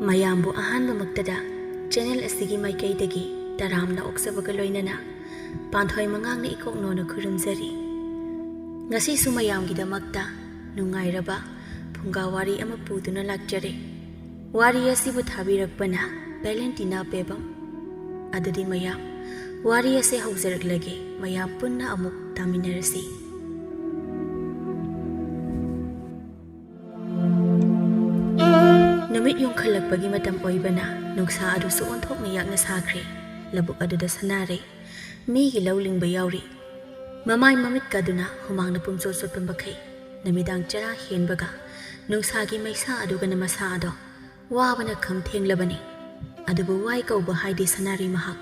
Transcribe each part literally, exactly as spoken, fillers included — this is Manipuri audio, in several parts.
ꯃꯌꯥꯝꯕꯨ ꯑꯍꯥꯟꯕꯃꯛꯇꯗ ꯆꯦꯅꯦꯜ ꯑꯁꯤꯒꯤ ꯃꯥꯏꯀꯩꯗꯒꯤ ꯇꯔꯥꯝꯅ ꯑꯣꯛꯆꯕꯒ ꯂꯣꯏꯅꯅ ꯄꯥꯟꯊꯣꯏ ꯃꯉꯥꯡꯅ ꯏꯀꯣꯛꯅꯣꯅ ꯈꯨꯔꯨꯝꯖꯔꯤ꯫ ꯉꯁꯤꯁꯨ ꯃꯌꯥꯝꯒꯤꯗꯃꯛꯇ ꯅꯨꯡꯉꯥꯏꯔꯕ ꯐꯨꯡꯒꯥ ꯋꯥꯔꯤ ꯑꯃ ꯄꯨꯗꯨꯅ ꯂꯥꯛꯆꯔꯦ꯫ ꯋꯥꯔꯤ ꯑꯁꯤꯕꯨ ꯊꯥꯕꯤꯔꯛꯄꯅ ꯚꯦꯂꯦꯟꯇꯤꯅꯥ ꯄꯦꯕꯝ꯫ ꯑꯗꯨꯗꯤ ꯃꯌꯥꯝ, ꯋꯥꯔꯤ ꯑꯁꯤ ꯍꯧꯖꯔꯛꯂꯒꯦ꯫ ꯃꯌꯥꯝ ꯄꯨꯟꯅ ꯑꯃꯨꯛ ꯇꯥꯃꯤꯟꯅꯔꯁꯤ꯫ ꯅꯨꯃꯤꯠ ꯌꯨꯡꯈꯠꯂꯛꯄꯒꯤ ꯃꯇꯝ ꯑꯣꯏꯕꯅ ꯅꯨꯡꯁꯥ ꯑꯗꯨꯁꯨ ꯑꯣꯟꯊꯣꯛꯅ ꯌꯥꯛꯅ ꯁꯥꯈ꯭ꯔꯦ꯫ ꯂꯧꯕꯨꯛ ꯑꯗꯨꯗ ꯁꯅꯥꯔꯩ, ꯃꯤꯒꯤ ꯂꯧ ꯂꯤꯡꯕ ꯌꯥꯎꯔꯤ꯫ ꯃꯃꯥꯏ ꯃꯃꯤꯠ ꯀꯥꯗꯨꯅ ꯍꯨꯃꯥꯡꯅ ꯄꯨꯝꯆꯣꯠ ꯆꯣꯠꯄ ꯃꯈꯩ ꯅꯨꯃꯤꯗꯥꯡ ꯆꯔꯥ ꯍꯦꯟꯕꯒ ꯅꯨꯡꯁꯥꯒꯤ ꯃꯩꯁꯥ ꯑꯗꯨꯒꯅ ꯃꯁꯥ ꯑꯗꯣ ꯋꯥꯕꯅ ꯈꯝ ꯊꯦꯡꯂꯕꯅꯤ꯫ ꯑꯗꯨꯕꯨ ꯋꯥꯏ ꯀꯧꯕ ꯍꯥꯏꯗꯦ ꯁꯅꯥꯔꯩ ꯃꯍꯥꯛ꯫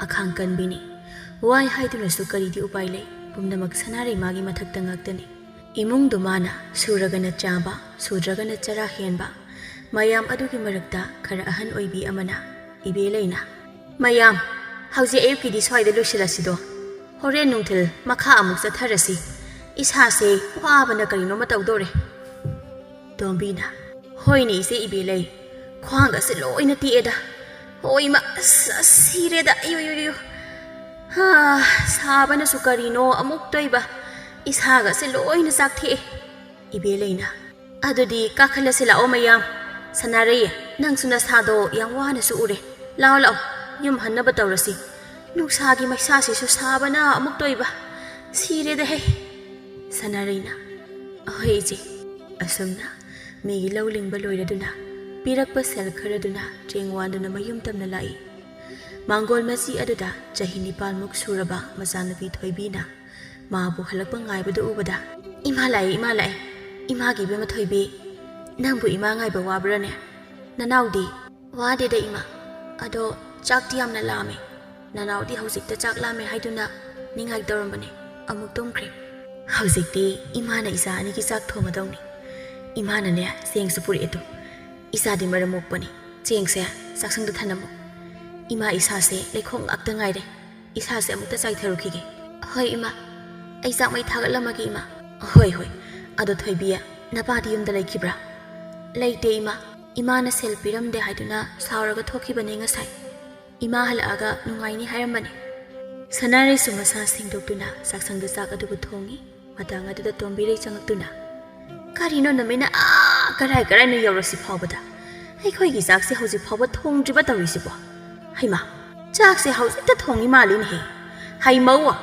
ꯑꯈꯥꯡ ꯀꯟꯕꯤꯅꯤ꯫ ꯋꯥꯏ ꯍꯥꯏꯗꯨꯅꯁꯨ ꯀꯔꯤꯗꯤ ꯎꯄꯥꯏ ꯂꯩ? ꯄꯨꯝꯅꯃꯛ ꯁꯅꯥꯔꯩ ꯃꯥꯒꯤ ꯃꯊꯛꯇ ꯉꯥꯛꯇꯅꯤ꯫ ꯏꯃꯨꯡꯗꯨ ꯃꯥꯅ ꯁꯨꯔꯒꯅ ꯆꯥꯕ, ꯁꯨꯗ꯭ꯔꯒꯅ ꯆꯔꯥ ꯍꯦꯟꯕ꯫ ꯃꯌꯥꯝ ꯑꯗꯨꯒꯤ ꯃꯔꯛꯇ ꯈꯔ ꯑꯍꯟ ꯑꯣꯏꯕꯤ ꯑꯃꯅ ꯏꯕꯦ ꯂꯩꯅ, "ꯃꯌꯥꯝ, ꯍꯧꯖꯤꯛ ꯑꯌꯨꯛꯀꯤꯗꯤ ꯁ꯭ꯋꯥꯏꯗ ꯂꯣꯏꯁꯤꯜꯂꯁꯤꯗꯣ꯫ ꯍꯣꯔꯦꯟ ꯅꯨꯡꯊꯤꯜ ꯃꯈꯥ ꯑꯃꯨꯛ ꯆꯠꯊꯔꯁꯤ꯫ ꯏꯁꯥꯁꯦ ꯋꯥꯕꯅ ꯀꯔꯤꯅꯣꯃ ꯇꯧꯗꯧꯔꯦ꯫" ꯇꯣꯝꯕꯤꯅ, "ꯍꯣꯏꯅꯦ ꯏꯆꯦ ꯏꯕꯦ ꯂꯩ, ꯈ꯭ꯋꯥꯡꯒꯁꯦ ꯂꯣꯏꯅ ꯇꯦꯛꯑꯦꯗ꯫ ꯍꯣꯏ ꯏꯃꯥ, ꯑꯁ, ꯑꯁ, ꯁꯤꯔꯦꯗ, ꯑꯌꯨ, ꯑꯌꯨ, ꯑꯌꯨ꯫ ꯍꯥ, ꯁꯥꯕꯅꯁꯨ ꯀꯔꯤꯅꯣ ꯑꯃꯨꯛ ꯇꯣꯏꯕ, ꯏꯁꯥꯒꯁꯦ ꯂꯣꯏꯅ ꯆꯥꯛꯊꯦꯛꯑꯦ꯫" ꯏꯕꯦ ꯂꯩꯅ, "ꯑꯗꯨꯗꯤ ꯀꯥꯈꯠꯂꯁꯤ ꯂꯥꯛꯑꯣ ꯃꯌꯥꯝ꯫ ꯁꯅꯥꯔꯩ, ꯅꯪꯁꯨ ꯅꯁꯥꯗꯣ ꯌꯥꯝ ꯋꯥꯅꯁꯨ ꯎꯔꯦ꯫ ꯂꯥꯛꯑꯣ, ꯂꯥꯛꯑꯣ, ꯌꯨꯝ ꯍꯟꯅꯕ ꯇꯧꯔꯁꯤ꯫ ꯅꯨꯡꯁꯥꯒꯤ ꯃꯩꯁꯥꯁꯤꯁꯨ ꯁꯥꯕꯅ ꯑꯃꯨꯛ ꯇꯣꯏꯕ꯫ ꯁꯤꯔꯦꯗ ꯍꯦ꯫" ꯁꯅꯥꯔꯩꯅ, "ꯑꯍꯣꯏ ꯏꯆꯦ꯫" ꯑꯁꯨꯝꯅ ꯃꯤꯒꯤ ꯂꯧ ꯂꯤꯡꯕ ꯂꯣꯏꯔꯗꯨꯅ ꯄꯤꯔꯛꯄ ꯁꯦꯜ ꯈꯔꯗꯨꯅ ꯆꯦꯡ ꯋꯥꯟꯗꯨꯅ ꯃꯌꯨꯝ ꯇꯝꯅ ꯂꯥꯛꯏ꯫ ꯃꯥꯡꯒꯣꯜ ꯃꯆꯤ ꯑꯗꯨꯗ ꯆꯍꯤ ꯅꯤꯄꯥꯟꯃꯨꯛ ꯁꯨꯔꯕ ꯃꯆꯥꯅꯨꯄꯤ ꯊꯣꯏꯕꯤꯅ ꯃꯥꯕꯨ ꯍꯜꯂꯛꯄ ꯉꯥꯏꯕꯗꯨ ꯎꯕꯗ, "ꯏꯃꯥ ꯂꯥꯛꯑꯦ, ꯏꯃꯥ ꯂꯥꯛꯑꯦ꯫ ꯏꯃꯥꯒꯤ ꯏꯕꯦꯝꯃ ꯊꯣꯏꯕꯤ, ꯅꯪꯕꯨ ꯏꯃꯥ ꯉꯥꯏꯕ ꯋꯥꯕ꯭ꯔꯥꯅꯦ? ꯅꯅꯥꯎꯗꯤ?" "ꯋꯥꯗꯦꯗ ꯏꯃꯥ, ꯑꯗꯣ ꯆꯥꯛꯇꯤ ꯌꯥꯝꯅ ꯂꯥꯝꯃꯦ꯫ ꯅꯅꯥꯎꯗꯤ ꯍꯧꯖꯤꯛꯇ ꯆꯥꯛ ꯂꯥꯝꯃꯦ ꯍꯥꯏꯗꯨꯅ ꯅꯤꯡꯉꯥꯏ ꯇꯧꯔꯝꯕꯅꯦ, ꯑꯃꯨꯛ ꯇꯨꯝꯈ꯭ꯔꯦ꯫" "ꯍꯧꯖꯤꯛꯇꯤ ꯏꯃꯥꯅ ꯏꯆꯥ ꯑꯅꯤꯒꯤ ꯆꯥꯛ ꯊꯣꯡꯒꯗꯧꯅꯤ꯫ ꯏꯃꯥꯅꯅꯦ ꯆꯦꯡꯁꯨ ꯄꯨꯔꯛꯑꯦ ꯇꯨ꯫ ꯏꯆꯥꯗꯤ ꯃꯔꯝ ꯃꯣꯛꯄꯅꯤ꯫ ꯆꯦꯡꯁꯦ ꯆꯥꯛꯁꯪꯗ ꯊꯅꯝꯃꯨ꯫ ꯏꯃꯥ ꯏꯁꯥꯁꯦ ꯂꯩꯈꯣꯝ ꯉꯥꯛꯇ ꯉꯥꯏꯔꯦ꯫ ꯏꯁꯥꯁꯦ ꯑꯃꯨꯛꯇ ꯆꯥꯏꯊꯔꯨꯈꯤꯒꯦ꯫" "ꯍꯣꯏ ꯏꯃꯥ, ꯑꯩ ꯆꯥꯛ ꯃꯩ ꯊꯥꯒꯠꯂꯝꯃꯒꯦ ꯏꯃꯥ꯫" "ꯍꯣꯏ, ꯍꯣꯏ꯫ ꯑꯗꯣ ꯊꯣꯏꯕꯤ, ꯅꯄꯥꯗꯤ ꯌꯨꯝꯗ ꯂꯩꯈꯤꯕ꯭ꯔꯥ?" "ꯂꯩꯇꯦ ꯏꯃꯥ꯫ ꯏꯃꯥꯅ ꯁꯦꯜ ꯄꯤꯔꯝꯗꯦ ꯍꯥꯏꯗꯨꯅ ꯁꯥꯎꯔꯒ ꯊꯣꯛꯈꯤꯕꯅꯦ ꯉꯁꯥꯏ꯫ ꯏꯃꯥ ꯍꯜꯂꯛꯑꯒ ꯅꯨꯡꯉꯥꯏꯅꯤ ꯍꯥꯏꯔꯝꯕꯅꯦ꯫ ꯁꯅꯥꯔꯩꯁꯨ ꯃꯁꯥ ꯁꯦꯡꯗꯣꯛꯇꯨꯅ ꯆꯥꯛꯁꯪꯗ ꯆꯥꯛ ꯑꯗꯨꯕꯨ ꯊꯣꯡꯉꯤ꯫ ꯃꯇꯥꯡ ꯑꯗꯨꯗ ꯇꯣꯝꯕꯤꯔꯩ ꯆꯪꯉꯛꯇꯨꯅ, "ꯀꯔꯤꯅꯣ ꯅꯨꯃꯤꯠꯅ ꯑꯥ ꯀꯔꯥꯏ ꯀꯔꯥꯏꯅꯣ ꯌꯧꯔꯁꯤ ꯐꯥꯎꯕꯗ ꯑꯩꯈꯣꯏꯒꯤ ꯆꯥꯛꯁꯦ ꯍꯧꯖꯤꯛ ꯐꯥꯎꯕ ꯊꯣꯡꯗ꯭ꯔꯤꯕ ꯇꯧꯔꯤꯁꯤꯕꯣ? ꯍꯩꯃꯥ, ꯆꯥꯛꯁꯦ ꯍꯧꯖꯤꯛꯇ ꯊꯣꯡꯉꯤ ꯃꯥꯜꯂꯤꯅꯦꯍꯦ꯫ ꯍꯩꯃꯧ,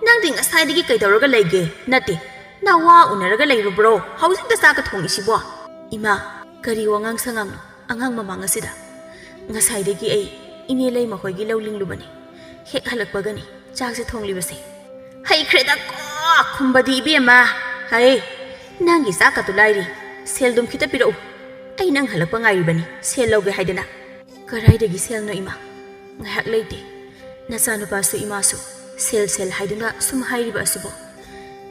ꯅꯪꯗꯤ ꯉꯁꯥꯏꯗꯒꯤ ꯀꯩꯗꯧꯔꯒ ꯂꯩꯒꯦ? ꯅꯠꯇꯦ, ꯅꯋꯥ ꯎꯅꯔꯒ ꯂꯩꯔꯨꯕ꯭ꯔꯣ ꯍꯧꯖꯤꯛꯇ ꯆꯥꯛꯀ ꯊꯣꯡꯉꯤꯁꯤꯕꯣ? ꯏꯃꯥ, ꯀꯔꯤ ꯋꯥꯉꯥꯡ ꯁꯉꯥꯡꯅꯣ ꯑꯉꯥꯡ ꯃꯃꯥꯡ ꯑꯁꯤꯗ? ꯉꯁꯥꯏꯗꯒꯤ ꯑꯩ ꯏꯅꯦ ꯂꯩꯃ ꯍꯣꯏꯒꯤ ꯂꯧ ꯂꯤꯡꯂꯨꯕꯅꯤ꯫ ꯍꯦꯛ ꯍꯜꯂꯛꯄꯒꯅꯤ ꯆꯥꯛꯁꯦ ꯊꯣꯡꯂꯤꯕꯁꯦ꯫ ꯍꯩꯈ꯭ꯔꯦꯗ ꯀꯣ ꯈꯨꯝꯕꯗꯤ ꯏꯕꯦꯝꯃ꯫ ꯍꯩ, ꯅꯪꯒꯤ ꯆꯥꯛꯀꯗꯨ ꯂꯥꯏꯔꯤ, ꯁꯦꯜꯗꯨꯝ ꯈꯤꯇ ꯄꯤꯔꯛꯎ꯫ ꯑꯩ ꯅꯪ ꯍꯜꯂꯛꯄ ꯉꯥꯏꯔꯤꯕꯅꯤ, ꯁꯦꯜ ꯂꯧꯒꯦ ꯍꯥꯏꯗꯅ꯫ ꯀꯔꯥꯏꯗꯒꯤ ꯁꯦꯜꯅꯣ ꯏꯃꯥ? ꯉꯥꯏꯍꯥꯛ ꯂꯩꯇꯦ꯫ ꯅꯆꯥꯅꯨꯄꯥꯁꯨ ꯏꯃꯥꯁꯨ ꯁꯦꯜ ꯁꯦꯜ ꯍꯥꯏꯗꯨꯅ ꯁꯨꯝ ꯍꯥꯏꯔꯤꯕ ꯑꯁꯤꯕꯨ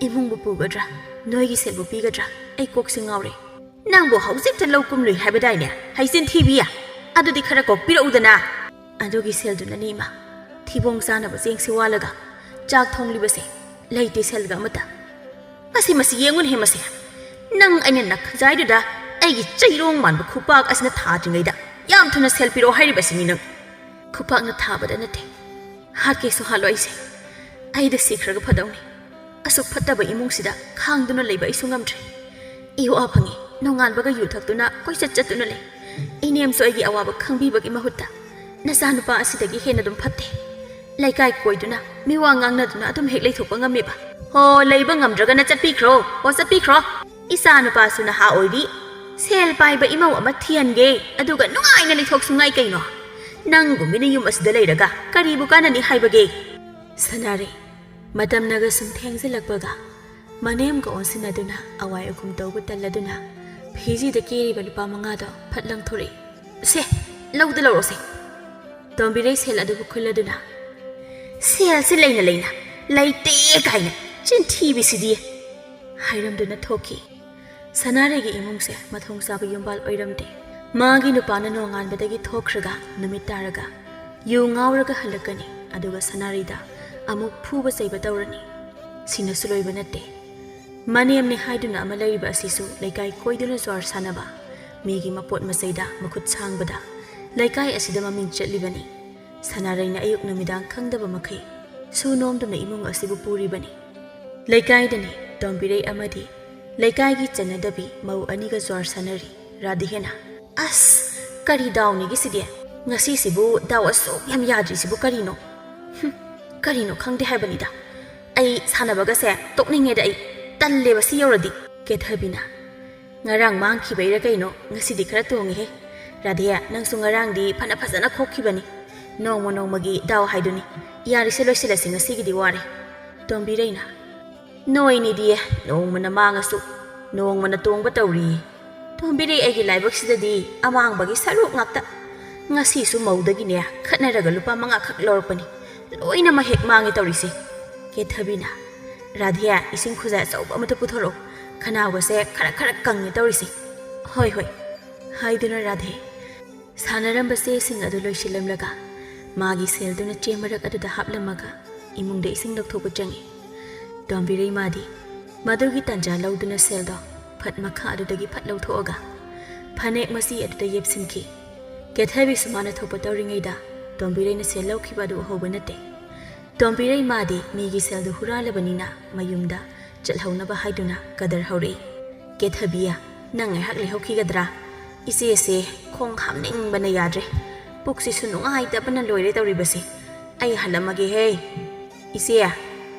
ꯏꯃꯨꯡꯕꯨ ꯄꯨꯒꯗ꯭ꯔꯥ, ꯅꯣꯏꯒꯤ ꯁꯦꯜꯕꯨ ꯄꯤꯒꯗ꯭ꯔꯥ? ꯑꯩ ꯀꯣꯛꯁꯦ ꯉꯥꯎꯔꯦ꯫ ꯅꯪꯕꯨ ꯍꯧꯖꯤꯛꯇ ꯂꯧ ꯀꯨꯝꯂꯨꯏ ꯍꯥꯏꯕꯗꯥꯏꯅꯦ? ꯍꯩꯆꯤꯟ ꯊꯤꯕꯤ! ꯑꯗꯨꯗꯤ ꯈꯔ ꯀꯣꯛ ꯄꯤꯔꯛꯎꯗꯅ꯫ ꯑꯗꯨꯒꯤ ꯁꯦꯜꯗꯨꯅꯅꯦ ꯏꯃꯥ, ꯊꯤꯕꯣꯡ ꯆꯥꯅꯕ ꯆꯦꯡꯁꯤ ꯋꯥꯜꯂꯒ ꯆꯥꯛ ꯊꯣꯡꯂꯤꯕꯁꯦ꯫ ꯂꯩꯇꯦ ꯁꯦꯜꯒ ꯑꯃꯠꯇ꯫ ꯃꯁꯤ, ꯃꯁꯤ ꯌꯦꯡꯉꯨꯅꯦꯍꯦ ꯃꯁꯦ꯫ ꯅꯪ ꯑꯩꯅ ꯅꯈꯖꯥꯏꯗꯨꯗ ꯑꯩꯒꯤ ꯆꯩꯔꯣꯡ ꯃꯥꯟꯕ ꯈꯨꯄꯥꯛ ꯑꯁꯤꯅ ꯊꯥꯗ꯭ꯔꯤꯉꯩꯗ ꯌꯥꯝ ꯊꯨꯅ ꯁꯦꯜ ꯄꯤꯔꯛꯑꯣ ꯍꯥꯏꯔꯤꯕꯁꯤꯅꯤ ꯅꯪ꯫ ꯈꯨꯄꯥꯛꯅ ꯊꯥꯕꯗ ꯅꯠꯇꯦ, ꯍꯥꯠꯀꯦꯁꯨ ꯍꯥꯠꯂꯣ ꯑꯩꯁꯦ꯫ ꯑꯩꯗ ꯁꯤꯈ꯭ꯔꯒ ꯐꯗꯧꯅꯤ꯫ ꯑꯁꯨꯛ ꯐꯠꯇꯕ ꯏꯃꯨꯡꯁꯤꯗ ꯈꯥꯡꯗꯨꯅ ꯂꯩꯕ ꯑꯩꯁꯨ ꯉꯝꯗ꯭ꯔꯦ꯫ ꯏꯋꯥ ꯐꯪꯉꯤ, ꯅꯣꯡꯉꯥꯟꯕꯒ ꯌꯨ ꯊꯛꯇꯨꯅ ꯀꯣꯏꯆꯠ ꯆꯠꯇꯨꯅ ꯂꯩ꯫ ꯏꯅꯦꯝꯁꯨ ꯑꯩꯒꯤ ꯑꯋꯥꯕ ꯈꯪꯕꯤꯕꯒꯤ ꯃꯍꯨꯠꯇ ꯅꯆꯥꯅꯨꯄꯥ ꯑꯁꯤꯗꯒꯤ ꯍꯦꯟꯅ ꯑꯗꯨꯝ ꯐꯠꯇꯦ꯫ ꯂꯩꯀꯥꯏ ꯀꯣꯏꯗꯨꯅ ꯃꯤꯋꯥ ꯉꯥꯡꯅꯗꯨꯅ ꯑꯗꯨꯝ ꯍꯦꯛ ꯂꯩꯊꯣꯛꯄ ꯉꯝꯃꯦꯕ꯫ ꯍꯣ, ꯂꯩꯕ ꯉꯝꯗ꯭ꯔꯒꯅ ꯆꯠꯄꯤꯈ꯭ꯔꯣ, ꯍꯣ, ꯆꯠꯄꯤꯈ꯭ꯔꯣ꯫ ꯏꯆꯥ ꯅꯨꯄꯥꯁꯨ ꯅꯍꯥ ꯑꯣꯏꯔꯤ, ꯁꯦꯜ ꯄꯥꯏꯕ ꯏꯃꯧ ꯑꯃ ꯊꯤꯍꯟꯒꯦ, ꯑꯗꯨꯒ ꯅꯨꯡꯉꯥꯏꯅ ꯂꯩꯊꯣꯛꯁꯨ ꯉꯥꯏ ꯀꯩꯅꯣ꯫ ꯅꯪꯒꯨꯝꯕꯤꯅ ꯌꯨꯝ ꯑꯁꯤꯗ ꯂꯩꯔꯒ ꯀꯔꯤꯕꯨ ꯀꯥꯟꯅꯅꯤ ꯍꯥꯏꯕꯒꯦ? ꯁꯅꯥꯔꯩ, ꯃꯇꯝꯅꯒ ꯁꯨꯝ ꯊꯦꯡꯖꯤꯜꯂꯛꯄꯒ, ꯃꯅꯦꯝꯒ ꯑꯣꯟꯁꯤꯟꯅꯗꯨꯅ ꯑꯋꯥꯏ ꯑꯈꯨꯝ ꯇꯧꯕ ꯇꯜꯂꯗꯨꯅ ꯐꯤꯖꯤꯗ ꯀꯦꯔꯤꯕ ꯂꯨꯄꯥ ꯃꯉꯥꯗꯣ ꯐꯠ ꯂꯪꯊꯣꯔꯛꯏ꯫ "ꯁꯦ, ꯂꯧꯗ ꯂꯧꯔꯣꯁꯦ꯫" ꯇꯣꯝꯕꯤꯔꯩ ꯁꯦꯜ ꯑꯗꯨꯕꯨ ꯈꯨꯜꯂꯗꯨꯅ, "ꯁꯦꯜꯁꯦ ꯂꯩꯅ ꯂꯩꯅ ꯂꯩꯇꯦ ꯀꯥꯏꯅ ꯆꯤꯟꯊꯤꯕꯤꯁꯤꯗꯤ!" ꯍꯥꯏꯔꯝꯗꯨꯅ ꯊꯣꯛꯈꯤ꯫ ꯁꯅꯥꯔꯩꯒꯤ ꯏꯃꯨꯡꯁꯦ ꯃꯊꯣꯡ ꯆꯥꯕ ꯌꯨꯝꯕꯥꯜ ꯑꯣꯏꯔꯝꯗꯦ꯫ ꯃꯥꯒꯤ ꯅꯨꯄꯥꯅ ꯅꯣꯡꯉꯥꯟꯕꯗꯒꯤ ꯊꯣꯛꯈ꯭ꯔꯒ ꯅꯨꯃꯤꯠ ꯇꯥꯔꯒ ꯌꯨ ꯉꯥꯎꯔꯒ ꯍꯜꯂꯛꯀꯅꯤ, ꯑꯗꯨꯒ ꯁꯅꯥꯔꯩꯗ ꯑꯃꯨꯛ ꯐꯨꯕ ꯆꯩꯕ ꯇꯧꯔꯅꯤ꯫ ꯁꯤꯅꯁꯨ ꯂꯣꯏꯕ ꯅꯠꯇꯦ꯫ ꯃꯅꯦꯝꯅꯦ ꯍꯥꯏꯗꯨꯅ ꯑꯃ ꯂꯩꯔꯤꯕ ꯑꯁꯤꯁꯨ ꯂꯩꯀꯥꯏ ꯀꯣꯏꯗꯨꯅ ꯖ꯭ꯋꯥꯔ ꯁꯥꯟꯅꯕ, ꯃꯤꯒꯤ ꯃꯄꯣꯠ ꯃꯆꯩꯗ ꯃꯈꯨꯠ ꯁꯥꯡꯕꯗ ꯂꯩꯀꯥꯏ ꯑꯁꯤꯗ ꯃꯃꯤꯡ ꯆꯠꯂꯤꯕꯅꯤ꯫ ꯁꯅꯥꯔꯩꯅ ꯑꯌꯨꯛ ꯅꯨꯃꯤꯗꯥꯡ ꯈꯪꯗꯕ ꯃꯈꯩ ꯁꯨ ꯅꯣꯝꯗꯨꯅ ꯏꯃꯨꯡ ꯑꯁꯤꯕꯨ ꯄꯨꯔꯤꯕꯅꯤ꯫ ꯂꯩꯀꯥꯏꯗꯅꯤ ꯇꯣꯝꯕꯤꯔꯩ ꯑꯃꯗꯤ ꯂꯩꯀꯥꯏꯒꯤ ꯆꯠꯅꯗꯕꯤ ꯃꯧ ꯑꯅꯤꯒ ꯖ꯭ꯋꯥꯔ ꯁꯥꯟꯅꯔꯤ꯫ ꯔꯥꯙꯦꯅ, "ꯑꯁ, ꯀꯔꯤ ꯗꯥꯎꯅꯤꯒꯦ ꯁꯤꯗꯤ? ꯉꯁꯤꯁꯤꯕꯨ ꯗꯥꯎ ꯑꯁꯨꯛ ꯌꯥꯝ ꯌꯥꯗ꯭ꯔꯤꯁꯤꯕꯨ ꯀꯔꯤꯅꯣ? ꯍꯨꯝ, ꯀꯔꯤꯅꯣ ꯈꯪꯗꯦ ꯍꯥꯏꯕꯅꯤꯗ꯫ ꯑꯩ ꯁꯥꯟꯅꯕꯒꯁꯦ ꯇꯣꯛꯅꯤꯡꯉꯦꯗ ꯑꯩ꯫ ꯇꯜꯂꯦꯕ ꯁꯤ ꯌꯧꯔꯗꯤ꯫" ꯀꯦꯊꯕꯤꯅ, "ꯉꯔꯥꯡ ꯃꯥꯡꯈꯤꯕꯩꯔ ꯀꯩꯅꯣ, ꯉꯁꯤꯗꯤ ꯈꯔ ꯇꯣꯡꯉꯤꯍꯦ꯫ ꯔꯥꯙꯦ, ꯅꯪꯁꯨ ꯉꯔꯥꯡꯗꯤ ꯐꯅ ꯐꯖꯅ ꯈꯣꯛꯈꯤꯕꯅꯤ꯫ ꯅꯣꯡꯃ ꯅꯣꯡꯃꯒꯤ ꯗꯥꯎ ꯍꯥꯏꯗꯨꯅꯤ꯫ ꯌꯥꯔꯤꯁꯦ ꯂꯣꯏꯁꯤꯜꯂꯁꯤ, ꯉꯁꯤꯒꯤꯗꯤ ꯋꯥꯔꯦ꯫" ꯇꯣꯝꯕꯤꯔꯩꯅ, "ꯅꯣꯏꯅꯤꯗꯤ ꯅꯣꯡꯃꯅ ꯃꯥꯡꯉꯁꯨ ꯅꯣꯡꯃꯅ ꯇꯣꯡꯕ ꯇꯧꯔꯤ꯫ ꯇꯣꯝꯕꯤꯔꯩ, ꯑꯩꯒꯤ ꯂꯥꯏꯕꯛꯁꯤꯗꯗꯤ ꯑꯃꯥꯡꯕꯒꯤ ꯁꯔꯨꯛ ꯉꯥꯛꯇ꯫ ꯉꯁꯤꯁꯨ ꯃꯧꯗꯒꯤꯅꯦ ꯈꯠꯅꯔꯒ ꯂꯨꯄꯥ ꯃꯉꯥꯈꯛ ꯂꯧꯔꯛꯄꯅꯤ꯫ ꯂꯣꯏꯅꯃꯛ ꯍꯦꯛ ꯃꯥꯡꯉꯦ ꯇꯧꯔꯤꯁꯦ꯫" ꯀꯦꯊꯕꯤꯅ, "ꯔꯥꯙꯦ, ꯏꯁꯤꯡ ꯈꯨꯖꯥꯏ ꯑꯆꯧꯕ ꯑꯃꯇ ꯄꯨꯊꯣꯔꯛꯑꯣ꯫ ꯈꯅꯥꯎꯒꯁꯦ ꯈꯔ ꯈꯔ ꯀꯪꯉꯦ ꯇꯧꯔꯤꯁꯦ꯫" "ꯍꯣꯏ, ꯍꯣꯏ," ꯍꯥꯏꯗꯨꯅ ꯔꯥꯙꯦ ꯁꯥꯟꯅꯔꯝꯕ ꯆꯦꯁꯤꯡ ꯑꯗꯨ ꯂꯣꯏꯁꯤꯜꯂꯝꯂꯒ ꯃꯥꯒꯤ ꯁꯦꯜꯗꯨꯅ ꯆꯦ ꯃꯔꯛ ꯑꯗꯨꯗ ꯍꯥꯞꯂꯝꯃꯒ ꯏꯃꯨꯡꯗ ꯏꯁꯤꯡ ꯂꯧꯊꯣꯛꯄ ꯆꯪꯏ꯫ ꯇꯣꯝꯕꯤꯔꯩ ꯃꯥꯗꯤ ꯃꯗꯨꯒꯤ ꯇꯟꯖꯥ ꯂꯧꯗꯨꯅ ꯁꯦꯜꯗꯣ ꯐꯠ ꯃꯈꯥ ꯑꯗꯨꯗꯒꯤ ꯐꯠ ꯂꯧꯊꯣꯛꯑꯒ ꯐꯅꯦꯛ ꯃꯆꯤ ꯑꯗꯨꯗ ꯌꯦꯞꯁꯤꯟꯈꯤ꯫ ꯀꯦꯊꯕꯤꯁꯨ ꯃꯥꯅ ꯊꯣꯛꯄ ꯇꯧꯔꯤꯉꯩꯗ ꯇꯣꯝꯕꯤꯔꯩꯅ ꯁꯦꯜ ꯂꯧꯈꯤꯕ ꯑꯗꯨ ꯎꯍꯧꯕ ꯅꯠꯇꯦ꯫ ꯇꯣꯝꯕꯤꯔꯩ ꯃꯥꯗꯤ ꯃꯤꯒꯤ ꯁꯦꯜꯗꯨ ꯍꯨꯔꯥꯜꯂꯕꯅꯤꯅ ꯃꯌꯨꯝꯗ ꯆꯠꯍꯧꯅꯕ ꯍꯥꯏꯗꯨꯅ ꯀꯗꯔ ꯍꯧꯔꯛꯏ꯫ "ꯀꯦꯊꯕꯤ, ꯅꯪ ꯉꯥꯏꯍꯥꯛ ꯂꯩꯍꯧꯈꯤꯒꯗ꯭ꯔꯥ? ꯏꯆꯦꯁꯦ ꯈꯣꯡ ꯍꯥꯝꯅꯤꯡꯕꯅ ꯌꯥꯗ꯭ꯔꯦ꯫ ꯄꯨꯛꯁꯤꯁꯨ ꯅꯨꯡꯉꯥꯏꯇꯕꯅ ꯂꯣꯏꯔꯦ ꯇꯧꯔꯤꯕꯁꯦ꯫ ꯑꯩ ꯍꯜꯂꯝꯃꯒꯦꯍꯦ꯫" "ꯏꯆꯦ,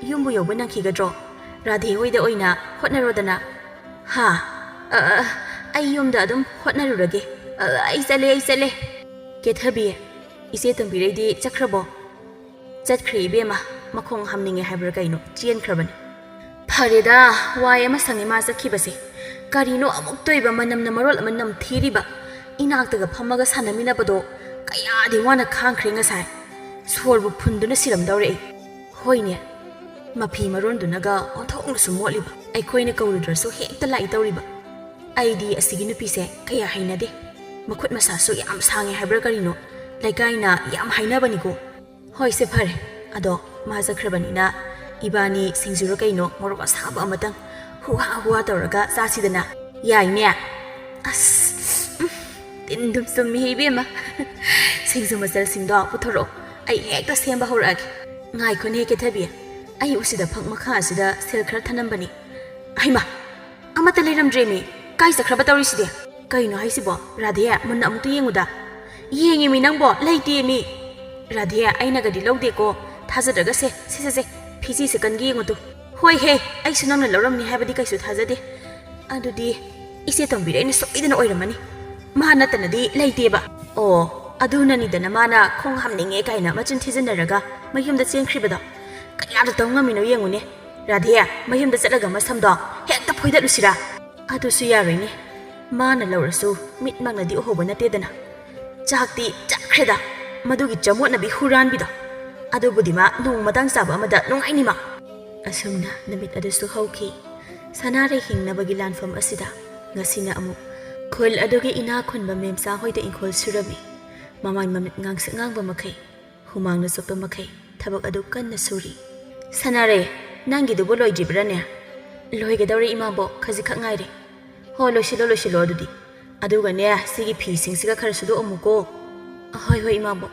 ꯌꯨꯝꯕꯨ ꯌꯧꯕ ꯅꯪꯈꯤꯒꯗ꯭ꯔꯣ? ꯔꯥꯙꯦ ꯍꯣꯏꯗ ꯑꯣꯏꯅ ꯍꯣꯠꯅꯔꯣꯗꯅ꯫" "ꯍꯥ? ꯑ, ꯑ, ꯑꯩ ꯌꯨꯝꯗ ꯑꯗꯨꯝ ꯍꯣꯠꯅꯔꯨꯔꯒꯦ꯫ ꯑ, ꯑꯩ ꯆꯠꯂꯦ, ꯑꯩ ꯆꯠꯂꯦ꯫" "ꯀꯦꯊꯕꯤ, ꯏꯆꯦ ꯇꯣꯝꯕꯤꯔꯩꯗꯤ ꯆꯠꯈ꯭ꯔꯕꯣ?" "ꯆꯠꯈ꯭ꯔꯦ ꯏꯕꯦꯝꯃ, ꯃꯈꯣꯡ ꯍꯥꯝꯅꯤꯡꯉꯦ ꯍꯥꯏꯕ꯭ꯔꯥ ꯀꯩꯅꯣ, ꯆꯦꯟꯈ꯭ꯔꯕꯅꯤ꯫" "ꯐꯔꯦꯗ, ꯋꯥꯏ ꯑꯃ ꯁꯪꯉꯦ ꯃꯥ ꯆꯠꯈꯤꯕꯁꯦ꯫ ꯀꯔꯤꯅꯣ ꯑꯃꯨꯛ ꯇꯣꯏꯕ, ꯃꯅꯝꯅ ꯃꯔꯣꯜ ꯑꯃ ꯅꯝꯊꯤꯔꯤꯕ꯫ ꯏꯅꯥꯛꯇꯒ ꯐꯝꯃꯒ ꯁꯥꯟꯅꯃꯤꯟꯅꯕꯗꯣ ꯀꯌꯥꯗꯤ ꯋꯥꯅ ꯈꯥꯡꯈ꯭ꯔꯦ ꯉꯁꯥꯏ꯫ ꯁꯣꯔꯕꯨ ꯐꯨꯟꯗꯨꯅ ꯁꯤꯔꯝꯗꯧꯔꯦ ꯑꯩ꯫" "ꯍꯣꯏꯅꯦ, ꯃꯐꯤ ꯃꯔꯣꯟꯗꯨꯅꯒ ꯑꯣꯟꯊꯣꯛꯅꯁꯨ ꯃꯣꯠꯂꯤꯕ꯫ ꯑꯩꯈꯣꯏꯅ ꯀꯧꯔꯨꯗ꯭ꯔꯁꯨ ꯍꯦꯛꯇ ꯂꯥꯛꯏ ꯇꯧꯔꯤꯕ꯫ ꯑꯩꯗꯤ ꯑꯁꯤꯒꯤ ꯅꯨꯄꯤꯁꯦ ꯀꯌꯥ ꯍꯩꯅꯗꯦ꯫ ꯃꯈꯨꯠ ꯃꯁꯥꯁꯨ ꯌꯥꯝ ꯁꯥꯡꯉꯦ ꯍꯥꯏꯕ꯭ꯔꯥ ꯀꯔꯤꯅꯣ, ꯂꯩꯀꯥꯏꯅ ꯌꯥꯝ ꯍꯥꯏꯅꯕꯅꯤꯀꯣ꯫" "ꯍꯣꯏꯁꯦ, ꯐꯔꯦ꯫ ꯑꯗꯣ ꯃꯥ ꯆꯠꯈ꯭ꯔꯕꯅꯤꯅ ꯏꯕꯥꯅꯤ ꯁꯤꯡꯖꯨꯔ ꯀꯩꯅꯣ ꯃꯣꯔꯣꯛ ꯑꯁꯥꯕ ꯑꯃꯇꯪ ꯍꯨꯍꯥ ꯍꯨꯍꯥ ꯇꯧꯔꯒ ꯆꯥꯁꯤꯗꯅ꯫ ꯌꯥꯏꯅꯦ?" "ꯑꯁ, ꯇꯤꯟꯗꯨꯝ ꯆꯨꯝꯃꯤ ꯏꯕꯦꯝꯃ꯫ ꯁꯤꯡꯖꯨ ꯃꯆꯜꯁꯤꯡꯗꯣ ꯄꯨꯊꯣꯔꯛꯑꯣ, ꯑꯩ ꯍꯦꯛꯇ ꯁꯦꯝꯕ ꯍꯧꯔꯛꯑꯒꯦ꯫ ꯉꯥꯏꯈꯣꯅꯦ ꯀꯦꯊꯕꯤ, ꯑꯩ ꯎꯁꯤꯗ ꯐꯛ ꯃꯈꯥ ꯑꯁꯤꯗ ꯁꯦꯜ ꯈꯔ ꯊꯅꯝꯕꯅꯤ꯫ ꯍꯩꯃꯥ, ꯑꯃꯠꯇ ꯂꯩꯔꯝꯗ꯭ꯔꯦꯃꯤ꯫ ꯀꯥꯏ ꯆꯠꯈ꯭ꯔꯕ ꯇꯧꯔꯤꯁꯤꯗꯤ? ꯀꯩꯅꯣ ꯍꯥꯏꯁꯤꯕꯣ? ꯔꯥꯙꯦ, ꯃꯨꯟꯅ ꯑꯃꯨꯛꯇ ꯌꯦꯡꯉꯨꯗ꯫ ꯌꯦꯡꯉꯤꯃꯤ ꯅꯪꯕꯣ, ꯂꯩꯇꯦꯃꯤ꯫ ꯔꯥꯙꯦ, ꯑꯩꯅꯒꯗꯤ ꯂꯧꯗꯦꯀꯣ꯫ ꯊꯥꯖꯗ꯭ꯔꯒ ꯁꯦ, ꯁꯦ, ꯁꯦ, ꯁꯦ, ꯐꯤꯖꯤ ꯁꯦꯀꯟꯒꯤ ꯌꯦꯡꯉꯨ ꯇꯨ꯫ ꯍꯣꯏ ꯍꯦ, ꯑꯩꯁꯨ ꯅꯪꯅ ꯂꯧꯔꯝꯅꯤ ꯍꯥꯏꯕꯗꯤ ꯀꯩꯁꯨ ꯊꯥꯖꯗꯦ꯫ ꯑꯗꯨꯗꯤ ꯏꯆꯦ ꯇꯣꯝꯕꯤꯔꯩꯅ ꯁꯣꯏꯗꯅ ꯑꯣꯏꯔꯝꯃꯅꯤ꯫ ꯃꯥ ꯅꯠꯇꯅꯗꯤ ꯂꯩꯇꯦꯕ꯫ ꯑꯣ, ꯑꯗꯨꯅꯅꯤꯗꯅ ꯃꯥꯅ ꯈꯣꯡ ꯍꯥꯝꯅꯤꯡꯉꯦ ꯀꯥꯏꯅ ꯃꯆꯤꯟ ꯊꯤꯖꯤꯟꯅꯔꯒ ꯃꯌꯨꯝꯗ ꯆꯦꯟꯈ꯭ꯔꯤꯕꯗꯣ꯫ ꯀꯌꯥꯗ ꯇꯧ ꯉꯝꯃꯤꯅꯣ ꯌꯦꯡꯉꯨꯅꯦ꯫ ꯔꯥꯙꯦ, ꯃꯌꯨꯝꯗ ꯆꯠꯂꯒ ꯃꯁꯝꯗꯣ ꯍꯦꯛꯇ ꯐꯣꯏꯗꯠꯂꯨꯁꯤꯔꯥ? ꯑꯗꯨꯁꯨ ꯌꯥꯔꯣꯏꯅꯦ꯫ ꯃꯥꯅ ꯂꯧꯔꯁꯨ ꯃꯤꯠꯃꯛꯅꯗꯤ ꯎꯍꯧꯕ ꯅꯠꯇꯦꯗꯅ꯫ ꯆꯥꯛꯇꯤ ꯆꯠꯈ꯭ꯔꯦꯗ, ꯃꯗꯨꯒꯤ ꯆꯃꯣꯠꯅꯕꯤ ꯍꯨꯔꯥꯟꯕꯤꯗꯣ꯫ ꯑꯗꯨꯕꯨꯗꯤ ꯃꯥ ꯅꯣꯡꯃ ꯃꯇꯥꯡ ꯆꯥꯕ ꯑꯃꯗ ꯅꯨꯡꯉꯥꯏꯅꯤ ꯃꯥ꯫ ꯑꯁꯨꯝꯅ ꯅꯨꯃꯤꯠ ꯑꯗꯨꯁꯨ ꯍꯧꯈꯤ꯫ ꯁꯅꯥꯔꯩ ꯍꯤꯡꯅꯕꯒꯤ ꯂꯥꯟꯐꯝ ꯑꯁꯤꯗ ꯉꯁꯤꯅ ꯑꯃꯨꯛ ꯈꯨꯜ ꯑꯗꯨꯒꯤ ꯏꯅꯥꯛ ꯈꯨꯟꯕ ꯃꯦꯝꯆꯥ ꯍꯣꯏꯗ ꯏꯪꯈꯣꯜ ꯁꯨꯔꯝꯃꯤ꯫ ꯃꯃꯥꯏ ꯃꯃꯤꯠ ꯉꯥꯡꯁꯛ ꯉꯥꯡꯕ ꯃꯈꯩ, ꯍꯨꯃꯥꯡꯅ ꯆꯣꯠꯄ ꯃꯈꯩ ꯊꯕꯛ ꯑꯗꯨ ꯀꯟꯅ ꯁꯨꯔꯤ꯫ "ꯁꯅꯥꯔꯩ, ꯅꯪꯒꯤꯗꯨꯕꯨ ꯂꯣꯏꯗ꯭ꯔꯤꯕ꯭ꯔꯥꯅꯦ?" "ꯂꯣꯏꯒꯗꯧꯔꯦ ꯏꯃꯥꯕꯣꯛ, ꯈꯖꯤꯛꯈꯛ ꯉꯥꯏꯔꯦ"꯫ "ꯍꯣ, ꯂꯣꯏꯁꯤꯜꯂꯣ, ꯂꯣꯏꯁꯤꯜꯂꯣ ꯑꯗꯨꯗꯤ꯫ ꯑꯗꯨꯒꯅꯦ, ꯁꯤꯒꯤ ꯐꯤꯁꯤꯡꯁꯤꯒ ꯈꯔ ꯁꯨꯗꯣꯛꯑꯝꯃꯨꯀꯣ"꯫ "ꯑꯍꯣꯏ, ꯍꯣꯏ ꯏꯃꯥꯕꯣꯛ,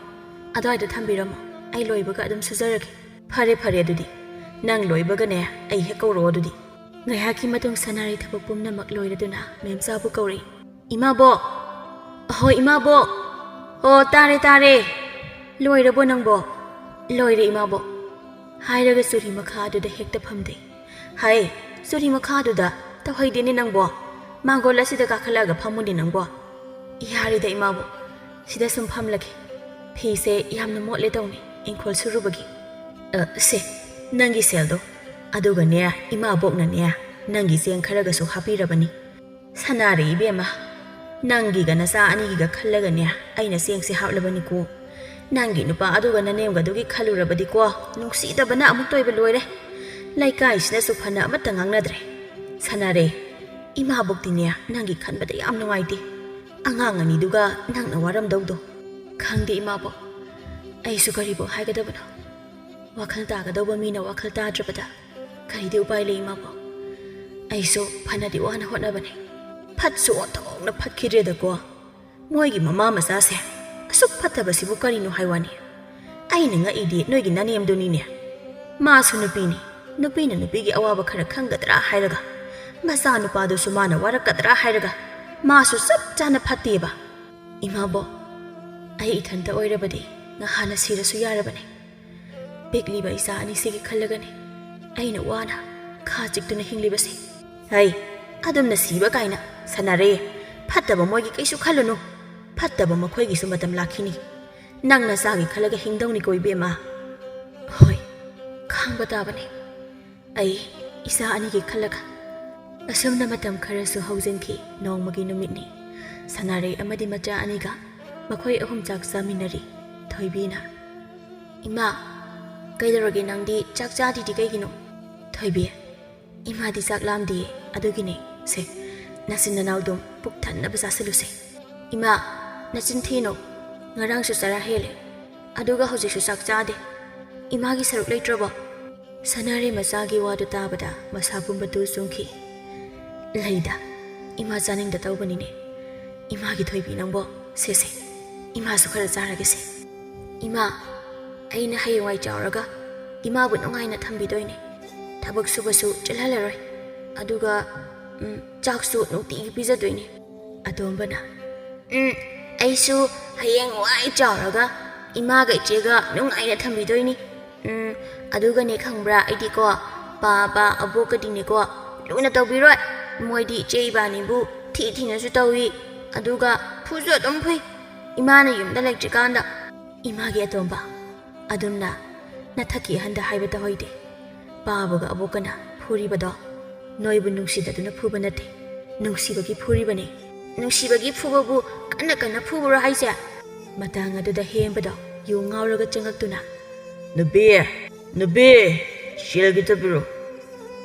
ꯑꯗꯨꯋꯥꯏꯗ ꯊꯝꯕꯤꯔꯝꯃꯣ, ꯑꯩ ꯂꯣꯏꯕꯒ ꯑꯗꯨꯝ ꯁꯨꯖꯔꯒꯦ"꯫ "ꯐꯔꯦ, ꯐꯔꯦ ꯑꯗꯨꯗꯤ, ꯅꯪ ꯂꯣꯏꯕꯒꯅꯦ ꯑꯩ ꯍꯦꯛ ꯀꯧꯔꯛꯑꯣ ꯑꯗꯨꯗꯤ"꯫ ꯉꯥꯏꯍꯥꯛꯀꯤ ꯃꯇꯨꯡ ꯁꯅꯥꯔꯩ ꯊꯕꯛ ꯄꯨꯝꯅꯃꯛ ꯂꯣꯏꯔꯗꯨꯅ ꯃꯦꯝꯆꯥꯕꯨ ꯀꯧꯔꯛꯏ꯫ "ꯏꯃꯥꯕꯣꯛ"꯫ "ꯍꯣꯏ ꯏꯃꯥꯕꯣꯛ"꯫ "ꯑꯣ, ꯇꯥꯔꯦ, ꯇꯥꯔꯦ꯫ ꯂꯣꯏꯔꯕꯣ ꯅꯪꯕꯣ?" "ꯂꯣꯏꯔꯦ ꯏꯃꯥꯕꯣꯛ"꯫ ꯍꯥꯏꯔꯒ ꯆꯨꯔꯤ ꯃꯈꯥ ꯑꯗꯨꯗ ꯍꯦꯛꯇ ꯐꯝꯗꯩ꯫ "ꯍꯥꯏ, ꯆꯨꯔꯤ ꯃꯈꯥ ꯑꯗꯨꯗ ꯇꯧꯍꯩꯗꯦꯅꯦ ꯅꯪꯕꯣ꯫ ꯃꯥꯡꯒꯣꯜ ꯑꯁꯤꯗ ꯀꯥꯈꯠꯂꯛꯑꯒ ꯐꯝꯃꯨꯅꯦ ꯅꯪꯕꯣ"꯫ "ꯌꯥꯔꯦꯗ ꯏꯃꯥꯕꯣꯛ, ꯁꯤꯗ ꯁꯨꯝ ꯐꯝꯂꯒꯦ꯫ ꯐꯤꯁꯦ ꯌꯥꯝꯅ ꯃꯣꯠꯂꯦ ꯇꯧꯅꯤ, ꯏꯪꯈꯣꯜ ꯁꯨꯔꯨꯕꯒꯤ"꯫ "ꯑ, ꯁꯦ, ꯅꯪꯒꯤ ꯁꯦꯜꯗꯣ꯫ ꯑꯗꯨꯒꯅꯦ, ꯏꯃꯥꯕꯣꯛꯅꯅꯦ, ꯅꯪꯒꯤ ꯆꯦꯡ ꯈꯔꯒꯁꯨ ꯍꯥꯞꯄꯤꯔꯕꯅꯤ"꯫ "ꯁꯅꯥꯔꯩ ꯏꯕꯦꯝꯃ, ꯅꯪꯒꯤꯒ ꯅꯆꯥ ꯑꯅꯤꯒꯤꯒ ꯈꯜꯂꯒꯅꯦ ꯑꯩꯅ ꯆꯦꯡꯁꯦ ꯍꯥꯞꯂꯕꯅꯤꯀꯣ꯫ ꯅꯪꯒꯤ ꯅꯨꯄꯥ ꯑꯗꯨꯒ ꯅꯅꯦꯝꯒꯗꯨꯒꯤ ꯈꯜꯂꯨꯔꯕꯗꯤꯀꯣ, ꯅꯨꯡꯁꯤꯗꯕꯅ ꯑꯃꯨꯛꯇ ꯑꯣꯏꯕ ꯂꯣꯏꯔꯦ꯫ ꯂꯩꯀꯥꯏꯁꯤꯅꯁꯨ ꯐꯅ ꯑꯃꯠꯇ ꯉꯥꯡꯅꯗ꯭ꯔꯦ꯫ ꯁꯅꯥꯔꯩ, ꯏꯃꯥꯕꯣꯛꯇꯤꯅꯦ ꯅꯪꯒꯤ ꯈꯟꯕꯗ ꯌꯥꯝ ꯅꯨꯡꯉꯥꯏꯇꯦ꯫ ꯑꯉꯥꯡ ꯑꯅꯤꯗꯨꯒ ꯅꯪꯅ ꯋꯥꯔꯝꯗꯧꯗꯣ"꯫ "ꯈꯪꯗꯦ ꯏꯃꯥꯕꯣꯛ, ꯑꯩꯁꯨ ꯀꯔꯤꯕꯨ ꯍꯥꯏꯒꯗꯕꯅꯣ꯫ ꯋꯥꯈꯜ ꯇꯥꯒꯗꯧꯕ ꯃꯤꯅ ꯋꯥꯈꯜ ꯇꯥꯗ꯭ꯔꯕꯗ ꯀꯔꯤꯗꯤ ꯎꯄꯥꯏ ꯂꯩ ꯏꯃꯥꯕꯣꯛ? ꯑꯩꯁꯨ ꯐꯅꯗꯤ ꯋꯥꯅ ꯍꯣꯠꯅꯕꯅꯦ꯫ ꯐꯠꯁꯨ ꯑꯣꯟꯊꯣꯛꯅ ꯐꯠꯈꯤꯗ꯭ꯔꯦꯗꯀꯣ"꯫ ꯃꯣꯏꯒꯤ ꯃꯃꯥ ꯃꯆꯥꯁꯦ ꯑꯁꯨꯛ ꯐꯠꯇꯕꯁꯤꯕꯨ ꯀꯔꯤꯅꯣ ꯍꯥꯏ ꯋꯥꯅꯤ꯫ ꯑꯩꯅ ꯉꯛꯏꯗꯤ ꯅꯣꯏꯒꯤ ꯅꯅꯦꯝꯗꯨꯅꯤꯅꯦ꯫ ꯃꯥꯁꯨ ꯅꯨꯄꯤꯅꯤ, ꯅꯨꯄꯤꯅ ꯅꯨꯄꯤꯒꯤ ꯑꯋꯥꯕ ꯈꯔ ꯈꯪꯒꯗ꯭ꯔꯥ ꯍꯥꯏꯔꯒ, ꯃꯆꯥꯅꯨꯄꯥꯗꯨꯁꯨ ꯃꯥꯅ ꯋꯥꯔꯛꯀꯗ꯭ꯔꯥ ꯍꯥꯏꯔꯒ, ꯃꯥꯁꯨ ꯆꯞ ꯆꯥꯅ ꯐꯠꯇꯦꯕ꯫ ꯏꯃꯥꯕꯣ, ꯑꯩ ꯏꯊꯟꯇ ꯑꯣꯏꯔꯕꯗꯤ ꯉꯍꯥꯟꯅ ꯁꯤꯔꯁꯨ ꯌꯥꯔꯕꯅꯦ꯫ ꯄꯤꯛꯂꯤꯕ ꯏꯆꯥ ꯑꯅꯤꯁꯤꯒꯤ ꯈꯜꯂꯒꯅꯤ ꯑꯩꯅ ꯋꯥꯅ ꯈꯥ ꯆꯤꯛꯇꯨꯅ ꯍꯤꯡꯂꯤꯕꯁꯦ꯫ ꯍꯩ, ꯑꯗꯨꯝꯅ ꯁꯤꯕ ꯀꯥꯏꯅ ꯁꯥꯟꯅꯔꯦ꯫ ꯐꯠꯇꯕ ꯃꯣꯏꯒꯤ ꯀꯩꯁꯨ ꯈꯜꯂꯨꯅꯨ꯫ ꯐꯠꯇꯕ ꯃꯈꯣꯏꯒꯤꯁꯨ ꯃꯇꯝ ꯂꯥꯛꯈꯤꯅꯤ꯫ ꯅꯪ ꯅꯆꯥꯒꯤ ꯈꯜꯂꯒ ꯍꯤꯡꯗꯧꯅꯤꯀꯣ ꯏꯕꯦꯝꯃ꯫ ꯍꯣꯏ, ꯈꯥꯡꯕ ꯇꯥꯕꯅꯤ꯫ ꯑꯩ ꯏꯆꯥ ꯑꯅꯤꯒꯤ ꯈꯜꯂꯒ꯫ ꯑꯁꯨꯝꯅ ꯃꯇꯝ ꯈꯔꯁꯨ ꯍꯧꯖꯤꯟꯈꯤ꯫ ꯅꯣꯡꯃꯒꯤ ꯅꯨꯃꯤꯠꯅꯤ꯫ ꯁꯅꯥꯔꯩ ꯑꯃꯗꯤ ꯃꯆꯥ ꯑꯅꯤꯒ ꯃꯈꯣꯏ ꯑꯍꯨꯝ ꯆꯥꯛ ꯆꯥꯃꯤꯟꯅꯔꯤ꯫ ꯊꯣꯏꯕꯤꯅ, "ꯏꯃꯥ, ꯀꯩꯗꯧꯔꯒꯦ ꯅꯪꯗꯤ ꯆꯥꯛ ꯆꯥꯗ꯭ꯔꯤꯗꯤ ꯀꯩꯒꯤꯅꯣ?" ꯊꯣꯏꯕꯤ, "ꯏꯃꯥꯗꯤ ꯆꯥꯛ ꯂꯥꯝꯗꯤꯌꯦ, ꯑꯗꯨꯒꯤꯅꯦ꯫ ꯁꯦ, ꯅꯆꯤꯟ ꯅꯅꯥꯎꯗꯨꯝ ꯄꯨꯛ ꯊꯟꯅꯕ ꯆꯥꯁꯤꯜꯂꯨꯁꯦ꯫ ꯏꯃꯥ, ꯅꯆꯤꯟ ꯊꯤꯅꯨ꯫ ꯉꯔꯥꯡꯁꯨ ꯆꯔꯥ ꯍꯦꯜꯂꯦ, ꯑꯗꯨꯒ ꯍꯧꯖꯤꯛꯁꯨ ꯆꯥꯛ ꯆꯥꯗꯦ꯫ ꯏꯃꯥꯒꯤ ꯁꯔꯨꯛ ꯂꯩꯇ꯭ꯔꯕꯣ?" ꯁꯅꯥꯔꯩ ꯃꯆꯥꯒꯤ ꯋꯥꯗꯨ ꯇꯥꯕꯗ ꯃꯁꯥ ꯄꯨꯝꯕ ꯇꯨ ꯆꯨꯡꯈꯤ꯫ "ꯂꯩꯗ, ꯏꯃꯥ ꯆꯥꯅꯤꯡꯗ ꯇꯧꯕꯅꯤꯅꯦ꯫ ꯏꯃꯥꯒꯤ ꯊꯣꯏꯕꯤ ꯅꯪꯕꯣ, ꯁꯦꯁꯦ, ꯏꯃꯥꯁꯨ ꯈꯔ ꯆꯥꯔꯒꯦꯁꯦ꯫ ꯏꯃꯥ, ꯑꯩꯅ ꯍꯌꯦꯡꯋꯥꯏ ꯆꯥꯎꯔꯒ ꯏꯃꯥꯕꯨ ꯅꯨꯡꯉꯥꯏꯅ ꯊꯝꯕꯤꯗꯣꯏꯅꯦ꯫ ꯊꯕꯛ ꯁꯨꯕꯁꯨ ꯆꯠꯍꯜꯂꯔꯣꯏ꯫ ꯑꯗꯨꯒ, ꯎꯝ, ꯆꯥꯛꯁꯨ ꯅꯨꯡꯇꯤꯒꯤ ꯄꯤꯖꯗꯣꯏꯅꯦ꯫" ꯑꯇꯣꯝꯕꯅ, "ꯎꯝ, ꯑꯩꯁꯨ ꯍꯌꯦꯡ ꯋꯥꯏ ꯆꯥꯎꯔꯒ ꯏꯃꯥꯒ ꯏꯆꯦꯒ ꯅꯨꯡꯉꯥꯏꯅ ꯊꯝꯕꯤꯗꯣꯏꯅꯤ꯫ ꯎꯝ, ꯑꯗꯨꯒꯅꯦ ꯈꯪꯕ꯭ꯔꯥ, ꯑꯩꯗꯤꯀꯣ ꯄꯥꯕ ꯑꯕꯣꯛꯀꯗꯤꯅꯦꯀꯣ ꯂꯨꯅ ꯇꯧꯕꯤꯔꯣꯏ꯫ ꯃꯣꯏꯗꯤ ꯏꯆꯦ ꯏꯕꯥꯅꯤꯕꯨ ꯊꯤ ꯊꯤꯅꯁꯨ ꯇꯧꯏ, ꯑꯗꯨꯒ ꯐꯨꯁꯨ ꯑꯗꯨꯝ ꯐꯨꯏ, ꯏꯃꯥꯅ ꯌꯨꯝꯗ ꯂꯩꯇ꯭ꯔꯤꯀꯥꯟꯗ꯫" ꯏꯃꯥꯒꯤ ꯑꯇꯣꯝꯕ, ꯑꯗꯨꯝꯅ ꯅꯊꯛꯀꯤ ꯑꯍꯟꯗ ꯍꯥꯏꯕ ꯇꯧꯍꯩꯗꯦ꯫ ꯄꯥꯕꯒ ꯑꯕꯣꯛꯀꯅ ꯐꯨꯔꯤꯕꯗꯣ ꯅꯣꯏꯕꯨ ꯅꯨꯡꯁꯤꯗꯗꯨꯅ ꯐꯨꯕ ꯅꯠꯇꯦ, ꯅꯨꯡꯁꯤꯕꯒꯤ ꯐꯨꯔꯤꯕꯅꯦ꯫ ꯅꯨꯡꯁꯤꯕꯒꯤ ꯐꯨꯕꯕꯨ ꯀꯟꯅ ꯀꯟꯅ ꯐꯨꯕ꯭ꯔꯣ ꯍꯥꯏꯁꯦ? ꯃꯇꯥꯡ ꯑꯗꯨꯗ ꯍꯦꯝꯕꯗꯣ ꯌꯨ ꯉꯥꯎꯔꯒ ꯆꯪꯉꯛꯇꯨꯅ, "ꯅꯨꯄꯤ, ꯅꯨꯄꯤ, ꯁꯦꯜ ꯈꯤꯇ ꯄꯤꯔꯣ꯫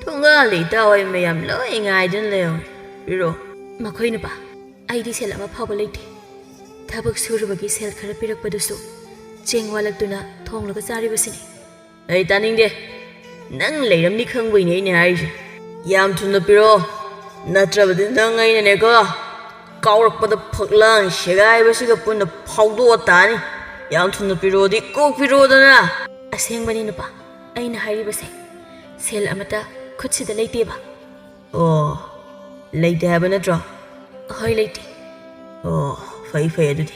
ꯊꯣꯡꯒꯥꯜꯗ ꯏꯇꯥ ꯍꯣꯏ ꯃꯌꯥꯝ ꯂꯣꯏ ꯉꯥꯏꯗꯨꯅ ꯂꯩꯍꯧꯔꯦ꯫ ꯄꯤꯔꯣ꯫" "ꯃꯈꯣꯏ ꯅꯨꯄꯥ, ꯑꯩꯗꯤ ꯁꯦꯜ ꯑꯃ ꯐꯥꯎꯕ ꯂꯩꯇꯦ꯫" ꯊꯕꯛ ꯁꯨꯔꯨꯕꯒꯤ ꯁꯦꯜ ꯈꯔ ꯄꯤꯔꯛꯄꯗꯨꯁꯨ ꯆꯦꯡ ꯋꯥꯠꯂꯛꯇꯨꯅ ꯊꯣꯡꯂꯒ ꯆꯥꯔꯤꯕꯁꯤꯅꯤ꯫ "ꯑꯩ ꯇꯥꯅꯤꯡꯗꯦ꯫ ꯅꯪ ꯂꯩꯔꯝꯅꯤ ꯈꯪꯕꯩꯅꯦ ꯑꯩꯅ ꯍꯥꯏꯔꯤꯁꯦ꯫ ꯌꯥꯝ ꯊꯨꯅ ꯄꯤꯔꯛꯑꯣ, ꯅꯠꯇ꯭ꯔꯕꯗꯤ ꯅꯪ ꯑꯩꯅꯅꯦꯀꯣ꯫" ꯀꯥꯎꯔꯛꯄꯗ ꯐꯛꯂꯥꯡ ꯁꯦꯒꯥꯏꯕꯁꯤꯒ ꯄꯨꯟꯅ ꯐꯥꯎꯗꯣꯛꯑ ꯇꯥꯅꯤ꯫ ꯌꯥꯝ ꯊꯨꯅ ꯄꯤꯔꯛꯑꯣꯗꯤ ꯀꯣꯛ ꯄꯤꯔꯛꯑꯣꯗꯅ꯫ ꯑꯁꯦꯡꯕꯅꯤ ꯅꯨꯄꯥ, ꯑꯩꯅ ꯍꯥꯏꯔꯤꯕꯁꯦ ꯁꯦꯜ ꯑꯃꯠꯇ ꯈꯨꯠꯁꯤꯗ ꯂꯩꯇꯦꯕ꯫ ꯑꯣ, ꯂꯩꯇꯦ ꯍꯥꯏꯕ ꯅꯠꯇ꯭ꯔꯣ? ꯍꯣꯏ, ꯂꯩꯇꯦ꯫ ꯑꯣ, ꯐꯩ ꯐꯩ ꯑꯗꯨꯗꯤ꯫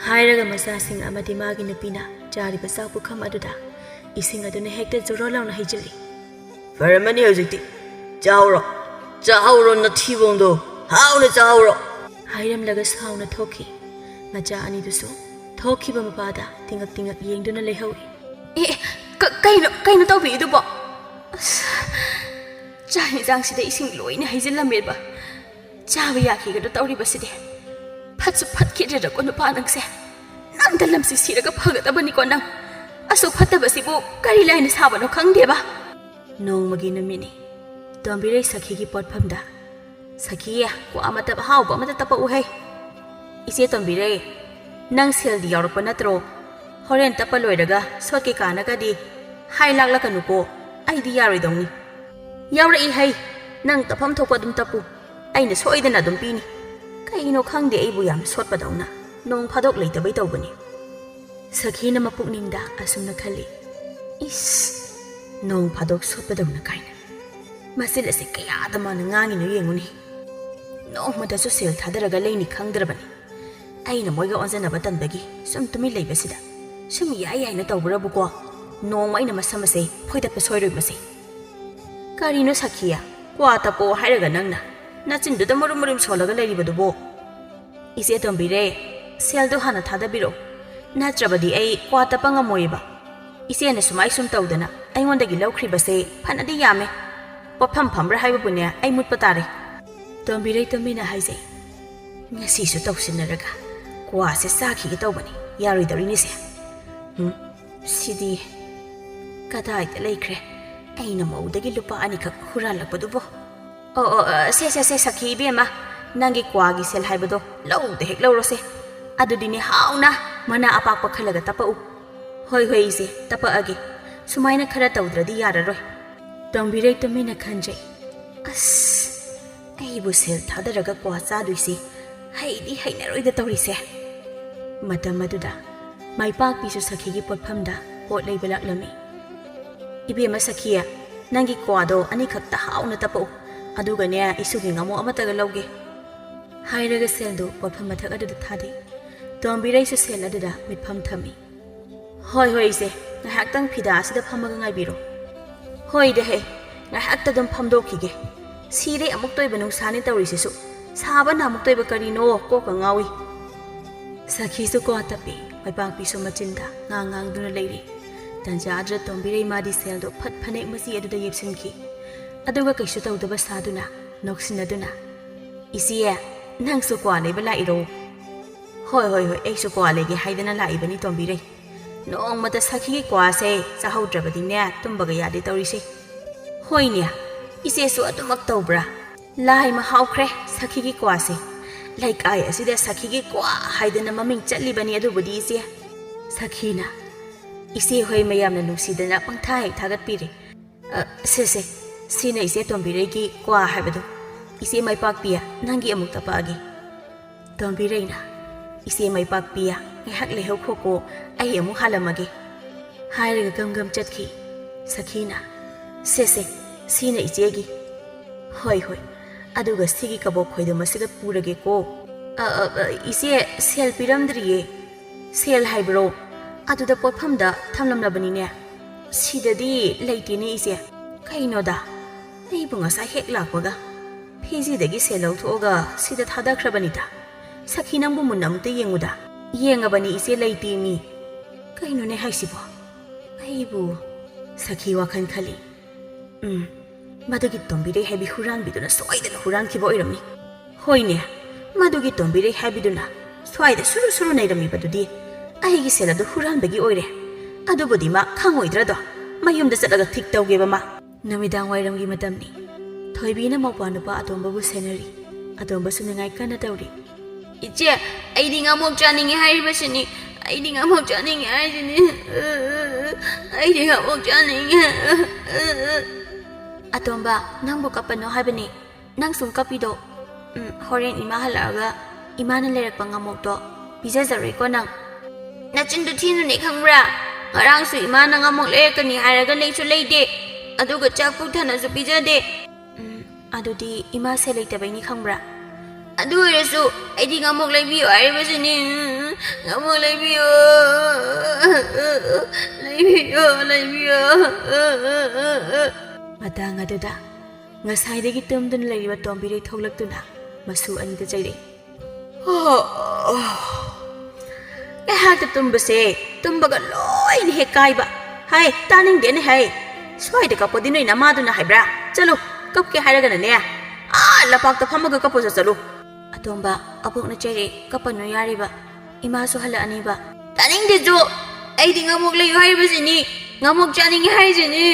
ꯍꯥꯏꯔꯒ ꯃꯆꯥꯁꯤꯡ ꯑꯃꯗꯤ ꯃꯥꯒꯤ ꯅꯨꯄꯤꯅ ꯆꯥꯔꯤꯕ ꯆꯥꯛ ꯄꯨꯈꯝ ꯑꯗꯨꯗ ꯏꯁꯤꯡ ꯑꯗꯨꯅ ꯍꯦꯛꯇ ꯖꯣꯔꯣ ꯂꯥꯎꯅ ꯍꯩꯖꯤꯜꯂꯤ꯫ ꯐꯔꯝꯃꯅꯤ ꯍꯧꯖꯤꯛꯇꯤ꯫ ꯆꯥꯍꯧꯔꯣ, ꯆꯥꯍꯧꯔꯣ ꯅꯊꯤꯕꯣꯡꯗꯣ, ꯍꯥꯎꯅ ꯆꯥꯍꯧꯔꯣ꯫ ꯍꯥꯏꯔꯝꯂꯒ ꯁꯥꯎꯅ ꯊꯣꯛꯈꯤ꯫ ꯃꯆꯥ ꯑꯅꯤꯗꯨꯁꯨ ꯊꯣꯛꯈꯤꯕ ꯃꯄꯥꯗ ꯇꯤꯉꯛ ꯇꯤꯉꯛ ꯌꯦꯡꯗꯨꯅ ꯂꯩꯍꯧꯏ꯫ ꯑꯦ, ꯀ-, ꯀꯩꯅꯣ, ꯀꯩꯅꯣ ꯇꯧꯕꯤꯔꯤꯗꯨꯕꯣ? ꯑꯁ, ꯆꯥꯛ ꯌꯦꯟꯁꯥꯡꯁꯤꯗ ꯏꯁꯤꯡ ꯂꯣꯏꯅ ꯍꯩꯖꯤꯜꯂꯝꯃꯦꯕ꯫ ꯆꯥꯕ ꯌꯥꯈꯤꯒꯗ꯭ꯔꯥ ꯇꯧꯔꯤꯕꯁꯤꯗꯤ? ꯐꯠꯁꯨ ꯐꯠꯈꯤꯗ꯭ꯔꯦꯗꯀꯣ ꯅꯨꯄꯥ ꯅꯪꯁꯦ꯫ ꯅꯪꯗ ꯂꯝꯁꯤ ꯁꯤꯔꯒ ꯐꯒꯗꯕꯅꯤꯀꯣ ꯅꯪ꯫ ꯑꯁꯨꯛ ꯐꯠꯇꯕꯁꯤꯕꯨ ꯀꯔꯤ ꯂꯥꯏꯅ ꯁꯥꯕꯅꯣ ꯈꯪꯗꯦꯕ꯫ ꯅꯣꯡꯃꯒꯤ ꯅꯨꯃꯤꯠꯅꯤ꯫ ꯇꯣꯝꯕꯤꯔꯩ ꯁꯈꯤꯒꯤ ꯄꯣꯠꯐꯝꯗ, "ꯁꯈꯤ, ꯀ꯭ꯋꯥ ꯑꯃꯇ ꯑꯍꯥꯎꯕ ꯑꯃꯇ ꯇꯞꯄꯛꯎꯍꯦ꯫" "ꯏꯆꯦ ꯇꯣꯝꯕꯤꯔꯩ, ꯅꯪ ꯁꯦꯜꯗꯤ ꯌꯥꯎꯔꯛꯄ ꯅꯠꯇ꯭ꯔꯣ? ꯍꯣꯔꯦꯟ ꯇꯞꯄ ꯂꯣꯏꯔꯒ ꯁꯣꯠꯀꯦ ꯀꯥꯅꯒꯗꯤ ꯍꯥꯏ ꯂꯥꯛꯂꯛꯀꯅꯨꯀꯣ, ꯑꯩꯗꯤ ꯌꯥꯔꯣꯏꯗꯧꯅꯤ꯫" "ꯌꯥꯎꯔꯛꯏ ꯍꯩ, ꯅꯪ ꯇꯞꯐꯝ ꯊꯣꯛꯄ ꯑꯗꯨꯝ ꯇꯞꯄꯨ, ꯑꯩꯅ ꯁꯣꯏꯗꯅ ꯑꯗꯨꯝ ꯄꯤꯅꯤ꯫ ꯀꯩꯅꯣ ꯈꯪꯗꯦ, ꯑꯩꯕꯨ ꯌꯥꯝ ꯁꯣꯠꯄꯗꯧꯅ, ꯅꯣꯡ ꯐꯥꯗꯣꯛ ꯂꯩꯇꯕꯩ ꯇꯧꯕꯅꯤ꯫" ꯁꯈꯤꯅ ꯃꯄꯨꯛꯅꯤꯡꯗ ꯑꯁꯨꯝꯅ ꯈꯜꯂꯤ, "ꯏꯁ, ꯅꯣꯡ ꯐꯥꯗꯣꯛ ꯁꯣꯠꯄꯗꯧꯅ ꯀꯥꯏꯅ꯫ ꯃꯆꯤꯟ ꯑꯁꯤ ꯀꯌꯥꯗ ꯃꯥꯅ ꯉꯥꯡꯉꯤꯅꯣ ꯌꯦꯡꯉꯨꯅꯦ꯫ ꯅꯣꯡꯃꯗꯁꯨ ꯁꯦꯜ ꯊꯥꯗꯔꯒ ꯂꯩꯅꯤ ꯈꯪꯗ꯭ꯔꯕꯅꯤ꯫ ꯑꯩꯅ ꯃꯣꯏꯒ ꯑꯣꯟꯖꯅꯕ ꯇꯟꯕꯒꯤ ꯁꯨꯝ ꯇꯨꯃꯤꯟ ꯂꯩꯕꯁꯤꯗ ꯁꯨꯝ ꯌꯥꯏ ꯌꯥꯏꯅ ꯇꯧꯕ꯭ꯔꯕꯨꯀꯣ, ꯅꯣꯡꯃ ꯑꯩꯅ ꯃꯁꯝ ꯑꯁꯦ ꯐꯣꯏꯗꯠꯄ ꯁꯣꯏꯔꯣꯏ ꯃꯁꯦ꯫" "ꯀꯔꯤꯅꯣ ꯁꯈꯤ, ꯀ꯭ꯋꯥ ꯇꯞꯄꯣ ꯍꯥꯏꯔꯒ ꯅꯪꯅ ꯅꯆꯤꯟꯗꯨꯗ ꯃꯔꯨꯝ ꯃꯔꯨꯝ ꯁꯣꯜꯂꯒ ꯂꯩꯔꯤꯕꯗꯨꯕꯣ?" "ꯏꯆꯦ ꯇꯣꯝꯕꯤꯔꯦ, ꯁꯦꯜꯗꯣ ꯍꯥꯟꯅ ꯊꯥꯗꯕꯤꯔꯛꯑꯣ, ꯅꯠꯇ꯭ꯔꯕꯗꯤ ꯑꯩ ꯀ꯭ꯋꯥ ꯇꯞꯄ ꯉꯝꯃꯣꯏꯌꯦꯕ꯫ ꯏꯆꯦꯅ ꯁꯨꯃꯥꯏ ꯁꯨꯝ ꯇꯧꯗꯅ ꯑꯩꯉꯣꯟꯗꯒꯤ ꯂꯧꯈ꯭ꯔꯤꯕꯁꯦ ꯐꯅꯗꯤ ꯌꯥꯝꯃꯦ꯫ ꯄꯣꯠꯐꯝ ꯐꯝꯕ꯭ꯔꯥ ꯍꯥꯏꯕꯕꯨꯅꯦ, ꯑꯩ ꯃꯨꯠꯄ ꯇꯥꯔꯦ꯫" ꯇꯣꯝꯕꯤꯔꯩ ꯇꯨꯃꯤꯟꯅ ꯍꯥꯏꯖꯩ, "ꯉꯁꯤꯁꯨ ꯇꯧꯁꯤꯟꯅꯔꯒ ꯀ꯭ꯋꯥꯁꯦ ꯆꯥꯈꯤꯒꯦ ꯇꯧꯕꯅꯤ, ꯌꯥꯔꯣꯏꯗꯧꯔꯤꯅꯤꯁꯦ꯫ ꯎꯝ, ꯁꯤꯗꯤ ꯀꯗꯥꯏꯗ ꯂꯩꯈ꯭ꯔꯦ? ꯑꯩꯅ ꯃꯧꯗꯒꯤ ꯂꯨꯄꯥ ꯑꯅꯤꯈꯛ ꯍꯨꯔꯥꯜꯂꯛꯄꯗꯨꯕꯣ? ꯑꯣ, ꯑꯣ, ꯑ, ꯁꯦ, ꯁꯦ, ꯁꯦ, ꯁꯈꯤ ꯏꯕꯦꯝꯃ, ꯅꯪꯒꯤ ꯀ꯭ꯋꯥꯒꯤ ꯁꯦꯜ ꯍꯥꯏꯕꯗꯣ ꯂꯧꯗ ꯍꯦꯛ ꯂꯧꯔꯣꯁꯦ꯫ ꯑꯗꯨꯗꯤꯅꯦ, ꯍꯥꯎꯅ ꯃꯅꯥ ꯑꯄꯥꯛꯄ ꯈꯜꯂꯒ ꯇꯞꯄꯛꯎ꯫" "ꯍꯣꯏ, ꯍꯣꯏ, ꯏꯆꯦ, ꯇꯞꯄꯛꯑꯒꯦ꯫ ꯁꯨꯃꯥꯏꯅ ꯈꯔ ꯇꯧꯗ꯭ꯔꯗꯤ ꯌꯥꯔꯔꯣꯏ꯫" ꯇꯣꯝꯕꯤꯔꯩ ꯇꯨꯃꯤꯟꯅ ꯈꯟꯖꯩ, "ꯑꯁ, ꯑꯩꯕꯨ ꯁꯦꯜ ꯊꯥꯗꯔꯒ ꯀ꯭ꯋꯥ ꯆꯥꯗꯣꯏꯁꯤ ꯍꯩꯗꯤ ꯍꯩꯅꯔꯣꯏꯗ ꯇꯧꯔꯤꯁꯦ꯫ ꯃꯇꯝ ꯑꯗꯨꯗ ꯃꯥꯏꯄꯥꯛꯄꯤꯁꯨ ꯁꯈꯤꯒꯤ ꯄꯣꯠꯐꯝꯗ ꯄꯣꯠ ꯂꯩꯕ ꯂꯥꯛꯂꯝꯃꯤ꯫ "ꯏꯕꯦꯝꯃ ꯁꯈꯤ, ꯅꯪꯒꯤ ꯀ꯭ꯋꯥꯗꯣ ꯑꯅꯤꯈꯛꯇ ꯍꯥꯎꯅ ꯇꯞꯄꯛꯎ, ꯑꯗꯨꯒꯅꯦ ꯏꯁꯨꯒꯤ ꯉꯥꯃꯣꯛ ꯑꯃꯠꯇꯒ ꯂꯧꯒꯦ" ꯍꯥꯏꯔꯒ ꯁꯦꯜꯗꯨ ꯄꯣꯠꯐꯝ ꯃꯊꯛ ꯑꯗꯨꯗ ꯊꯥꯗꯩ꯫ ꯇꯣꯝꯕꯤꯔꯩꯁꯨ ꯁꯦꯜ ꯑꯗꯨꯗ ꯃꯤꯠꯐꯝ ꯊꯝꯃꯤ꯫ "ꯍꯣꯏ ꯍꯣꯏ ꯏꯆꯦ, ꯉꯥꯏꯍꯥꯛꯇꯪ ꯐꯤꯗꯥ ꯑꯁꯤꯗ ꯐꯝꯃꯒ ꯉꯥꯏꯕꯤꯔꯣ"꯫ "ꯍꯣꯏꯗ ꯍꯦ, ꯉꯥꯏꯍꯥꯛꯇ ꯑꯗꯨꯝ ꯐꯝꯗꯣꯛꯈꯤꯒꯦ꯫ ꯁꯤꯔꯦ ꯑꯃꯨꯛꯇꯣꯏꯕ ꯅꯨꯡꯁꯥꯅꯦ ꯇꯧꯔꯤꯁꯤꯁꯨ꯫ ꯁꯥꯕꯅ ꯑꯃꯨꯛꯇꯣꯏꯕ ꯀꯔꯤꯅꯣ ꯀꯣꯛꯀ ꯉꯥꯎꯏ"꯫ ꯁꯈꯤꯁꯨ ꯀ꯭ꯋꯥ ꯇꯞꯄꯤ, ꯃꯥꯏꯄꯥꯛꯄꯤꯁꯨ ꯃꯆꯤꯟꯗ ꯉꯥꯡ ꯉꯥꯡꯗꯨꯅ ꯂꯩꯔꯤ꯫ ꯇꯟꯖꯥ ꯑꯗꯨꯗ ꯇꯣꯝꯕꯤꯔꯩ ꯃꯥꯗꯤ ꯁꯦꯜꯗꯣ ꯐꯠ ꯐꯅꯦꯛ ꯃꯆꯤ ꯑꯗꯨꯗ ꯌꯦꯞꯁꯤꯟꯈꯤ꯫ ꯑꯗꯨꯒ ꯀꯩꯁꯨ ꯇꯧꯗꯕ ꯁꯥꯗꯨꯅ, ꯅꯣꯛꯁꯤꯟꯅꯗꯨꯅ, "ꯏꯆꯦ, ꯅꯪꯁꯨ ꯀ꯭ꯋꯥ ꯂꯩꯕ ꯂꯥꯛꯏꯔꯣ?" "ꯍꯣꯏ ꯍꯣꯏ ꯍꯣꯏ, ꯑꯩꯁꯨ ꯀ꯭ꯋꯥ ꯂꯩꯒꯦ ꯍꯥꯏꯗꯅ ꯂꯥꯛꯏꯕꯅꯤ ꯇꯣꯝꯕꯤꯔꯩ꯫ ꯅꯣꯡꯃꯇ ꯁꯈꯤꯒꯤ ꯀ꯭ꯋꯥꯁꯦ ꯆꯥꯍꯧꯗ꯭ꯔꯕꯗꯤꯅꯦ ꯇꯨꯝꯕꯒ ꯌꯥꯗꯦ ꯇꯧꯔꯤꯁꯦ"꯫ "ꯍꯣꯏꯅꯦ, ꯏꯆꯦꯁꯨ ꯑꯗꯨꯃꯛ ꯇꯧꯕ꯭ꯔꯥ? ꯂꯥꯏꯃ ꯍꯥꯎꯈ꯭ꯔꯦ ꯁꯈꯤꯒꯤ ꯀ꯭ꯋꯥꯁꯦ꯫ ꯂꯩꯀꯥꯏ ꯑꯁꯤꯗ ꯁꯈꯤꯒꯤ ꯀ꯭ꯋꯥ ꯍꯥꯏꯗꯅ ꯃꯃꯤꯡ ꯆꯠꯂꯤꯕꯅꯤ ꯑꯗꯨꯕꯨꯗꯤ ꯏꯆꯦ"꯫ ꯁꯈꯤꯅ, "ꯏꯆꯦ ꯍꯣꯏ ꯃꯌꯥꯝꯅ ꯅꯨꯡꯁꯤꯗꯅ ꯄꯪꯊꯥ ꯍꯦꯛ ꯊꯥꯒꯠꯄꯤꯔꯦ꯫ "ꯑ, ꯁꯦ ꯁꯦ, ꯁꯤꯅ ꯏꯆꯦ ꯇꯣꯝꯕꯤꯔꯩꯒꯤ ꯀ꯭ꯋꯥ ꯍꯥꯏꯕꯗꯣ꯫ ꯏꯆꯦ ꯃꯥꯏꯄꯥꯛꯄꯤ, ꯅꯪꯒꯤ ꯑꯃꯨꯛ ꯇꯞꯄꯛꯑꯒꯦ"꯫ ꯇꯣꯝꯕꯤꯔꯩꯅ, "ꯏꯆꯦ ꯃꯥꯏꯄꯥꯛꯄꯤ, ꯉꯥꯏꯍꯥꯛ ꯂꯩꯍꯧꯈꯣꯀꯣ, ꯑꯩ ꯑꯃꯨꯛ ꯍꯥꯜꯂꯝꯃꯒꯦ" ꯍꯥꯏꯔꯒ ꯒꯝ ꯒꯝ ꯆꯠꯈꯤ꯫ ꯁꯈꯤꯅ, "ꯁꯦ ꯁꯦ, ꯁꯤꯅ ꯏꯆꯦꯒꯤ"꯫ "ꯍꯣꯏ ꯍꯣꯏ, ꯑꯗꯨꯒ ꯁꯤꯒꯤ ꯀꯕꯣꯛ ꯈꯣꯏꯗꯣ ꯃꯁꯤꯗ ꯄꯨꯔꯒꯦꯀꯣ"꯫ "ꯑ, ꯑ, ꯑ, ꯏꯆꯦ, ꯁꯦꯜ ꯄꯤꯔꯝꯗ꯭ꯔꯤꯌꯦ"꯫ "ꯁꯦꯜ ꯍꯥꯏꯕ꯭ꯔꯣ? ꯑꯗꯨꯗ ꯄꯣꯠꯐꯝꯗ ꯊꯝꯂꯝꯂꯕꯅꯤꯅꯦ꯫ ꯁꯤꯗꯗꯤ ꯂꯩꯇꯦꯅꯦ ꯏꯆꯦ"꯫ "ꯀꯩꯅꯣꯗ, ꯑꯩꯕꯨ ꯉꯁꯥꯏ ꯍꯦꯛ ꯂꯥꯛꯄꯒ ꯐꯤꯖꯤꯗꯒꯤ ꯁꯦꯜ ꯂꯧꯊꯣꯛꯑꯒ ꯁꯤꯗ ꯊꯥꯗꯈ꯭ꯔꯕꯅꯤꯗ꯫ ꯁꯈꯤ, ꯅꯪꯕꯨ ꯃꯨꯟꯅ ꯑꯃꯨꯛꯇ ꯌꯦꯡꯉꯨꯗ"꯫ "ꯌꯦꯡꯉꯕꯅꯤ ꯏꯆꯦ, ꯂꯩꯇꯦꯃꯤ"꯫ "ꯀꯩꯅꯣꯅꯦ ꯍꯥꯏꯁꯤꯕꯣ? ꯑꯩꯕꯨ"꯫ ꯁꯈꯤ ꯋꯥꯈꯜ ꯈꯜꯂꯤ꯫ "ꯎꯝ, ꯃꯗꯨꯒꯤ ꯇꯣꯝꯕꯤꯔꯩ ꯍꯥꯏꯕꯤ ꯍꯨꯔꯥꯟꯕꯤꯗꯨꯅ ꯁꯣꯏꯗꯅ ꯍꯨꯔꯥꯟꯈꯤꯕ ꯑꯣꯏꯔꯝꯃꯤ꯫ ꯍꯣꯏꯅꯦ, ꯃꯗꯨꯒꯤ ꯇꯣꯝꯕꯤꯔꯩ ꯍꯥꯏꯕꯤꯗꯨꯅ ꯁ꯭ꯋꯥꯏꯗ ꯁꯨꯔꯨ ꯁꯨꯔꯨ ꯅꯩꯔꯝꯃꯤꯕꯗꯨꯗꯤ ꯑꯩꯒꯤ ꯁꯦꯜ ꯑꯗꯨ ꯍꯨꯔꯥꯟꯕꯒꯤ ꯑꯣꯏꯔꯦ꯫ ꯑꯗꯨꯕꯨꯗꯤ ꯃꯥ ꯈꯪꯉꯣꯏꯗ꯭ꯔꯗꯣ, ꯃꯌꯨꯝꯗ ꯆꯠꯂꯒ ꯊꯤꯛ ꯇꯧꯒꯦꯕ ꯃꯥ"꯫ ꯅꯨꯃꯤꯗꯥꯡ ꯋꯥꯏꯔꯝꯒꯤ ꯃꯇꯝꯅꯤ꯫ ꯊꯣꯏꯕꯤꯅ ꯃꯧꯄ꯭ꯋꯥ ꯅꯨꯄꯥ ꯑꯇꯣꯝꯕꯕꯨ ꯁꯦꯟꯅꯔꯤ꯫ ꯑꯇꯣꯝꯕꯁꯨ ꯅꯤꯡꯉꯥꯏ ꯀꯟꯅ ꯇꯧꯔꯤ꯫ "ꯏꯆꯦ, ꯑꯩꯗꯤ ꯉꯥꯃꯣꯛ ꯆꯥꯅꯤꯡꯉꯦ ꯍꯥꯏꯔꯤꯕꯁꯤꯅꯤ꯫ ꯑꯩꯗꯤ ꯉꯥꯃꯣꯛ ꯆꯥꯅꯤꯡꯉꯦ ꯍꯥꯏꯁꯤꯅꯤ꯫ ꯑꯩꯗꯤ ꯉꯥꯃꯣꯛ ꯆꯥꯅꯤꯡꯉꯦ"꯫ "ꯑꯇꯣꯝꯕ, ꯅꯪꯕꯨ ꯀꯞꯄꯅꯣ ꯍꯥꯏꯕꯅꯤ꯫ ꯅꯪ ꯁꯨꯝ ꯀꯞꯄꯤꯗꯣ, ꯎꯝ, ꯍꯣꯔꯦꯟ ꯏꯃꯥ ꯍꯜꯂꯛꯑꯒ ꯏꯃꯥꯅ ꯂꯩꯔꯛꯄ ꯉꯥꯃꯣꯛꯇꯣ ꯄꯤꯖꯖꯔꯣꯏꯀꯣ ꯅꯪ꯫ ꯅꯆꯤꯟꯗꯨ ꯊꯤꯅꯨꯅꯦ ꯈꯪꯕ꯭ꯔꯥ? ꯉꯔꯥꯡꯁꯨ ꯏꯃꯥꯅ ꯉꯥꯃꯣꯛ ꯂꯩꯔꯛꯀꯅꯤ ꯍꯥꯏꯔꯒ ꯂꯩꯁꯨ ꯂꯩꯗꯦ, ꯑꯗꯨꯒ ꯆꯥꯛ ꯄꯨꯛ ꯊꯟꯅꯁꯨ ꯄꯤꯖꯗꯦ꯫ ꯎꯝ, ꯑꯗꯨꯗꯤ ꯏꯃꯥ ꯁꯦꯜ ꯂꯩꯇꯕꯩꯅꯤ ꯈꯪꯕ꯭ꯔꯥ? ꯑꯗꯨ ꯑꯣꯏꯔꯁꯨ ꯑꯩꯗꯤ ꯉꯥꯃꯣꯛ ꯂꯩꯕꯤꯌꯣ ꯍꯥꯏꯔꯤꯕꯁꯤꯅꯤ꯫ ꯉꯥꯃꯣꯛ ꯂꯩꯕꯤꯌꯣ꯫ ꯂꯩꯕꯤꯌꯣ, ꯂꯩꯕꯤꯌꯣ꯫ ꯃꯇꯥꯡ ꯑꯗꯨꯗ ꯉꯁꯥꯏꯗꯒꯤ ꯇꯨꯝꯗꯨꯅ ꯂꯩꯔꯤꯕ ꯇꯣꯝꯕꯤꯔꯩ ꯊꯣꯛꯂꯛꯇꯨꯅ ꯃꯁꯨ ꯑꯅꯤꯗ ꯆꯩꯔꯛꯏ꯫ ꯉꯥꯏꯍꯥꯛꯇ ꯇꯨꯝꯕꯁꯦ ꯇꯨꯝꯕꯒ ꯂꯣꯏꯅ ꯍꯦꯛ ꯀꯥꯏꯕ꯫ ꯍꯥꯏ, ꯇꯥꯅꯤꯡꯗꯦꯅꯦ ꯍꯥꯏ꯫ ꯁ꯭ꯋꯥꯏꯗ ꯀꯞꯄꯗꯤ ꯅꯣꯏ ꯅꯃꯥꯗꯨꯅ ꯍꯥꯏꯕ꯭ꯔꯥ? ꯆꯠꯂꯨ, ꯀꯞꯀꯦ ꯍꯥꯏꯔꯒꯅꯅꯦ, ꯑꯥ ꯂꯝꯄꯥꯛꯇ ꯐꯝꯃꯒ ꯀꯞꯄꯨ ꯆꯠꯂꯨ꯫ ꯑꯇꯣꯝꯕ, ꯑꯕꯣꯛꯅ ꯆꯩꯔꯛꯏ, ꯀꯞꯄꯅꯨ ꯌꯥꯔꯤꯕ꯫ ꯏꯃꯥꯁꯨ ꯍꯜꯂꯛꯑꯅꯤꯕ꯫ ꯇꯥꯅꯤꯡꯗꯦ ꯖꯣ, ꯑꯩꯗꯤ ꯉꯥꯃꯣꯛ ꯂꯩꯌꯨ ꯍꯥꯏꯔꯤꯕꯁꯤꯅꯤ, ꯉꯥꯃꯣꯛ ꯆꯥꯅꯤꯡꯉꯦ ꯍꯥꯏꯔꯤꯁꯤꯅꯤ꯫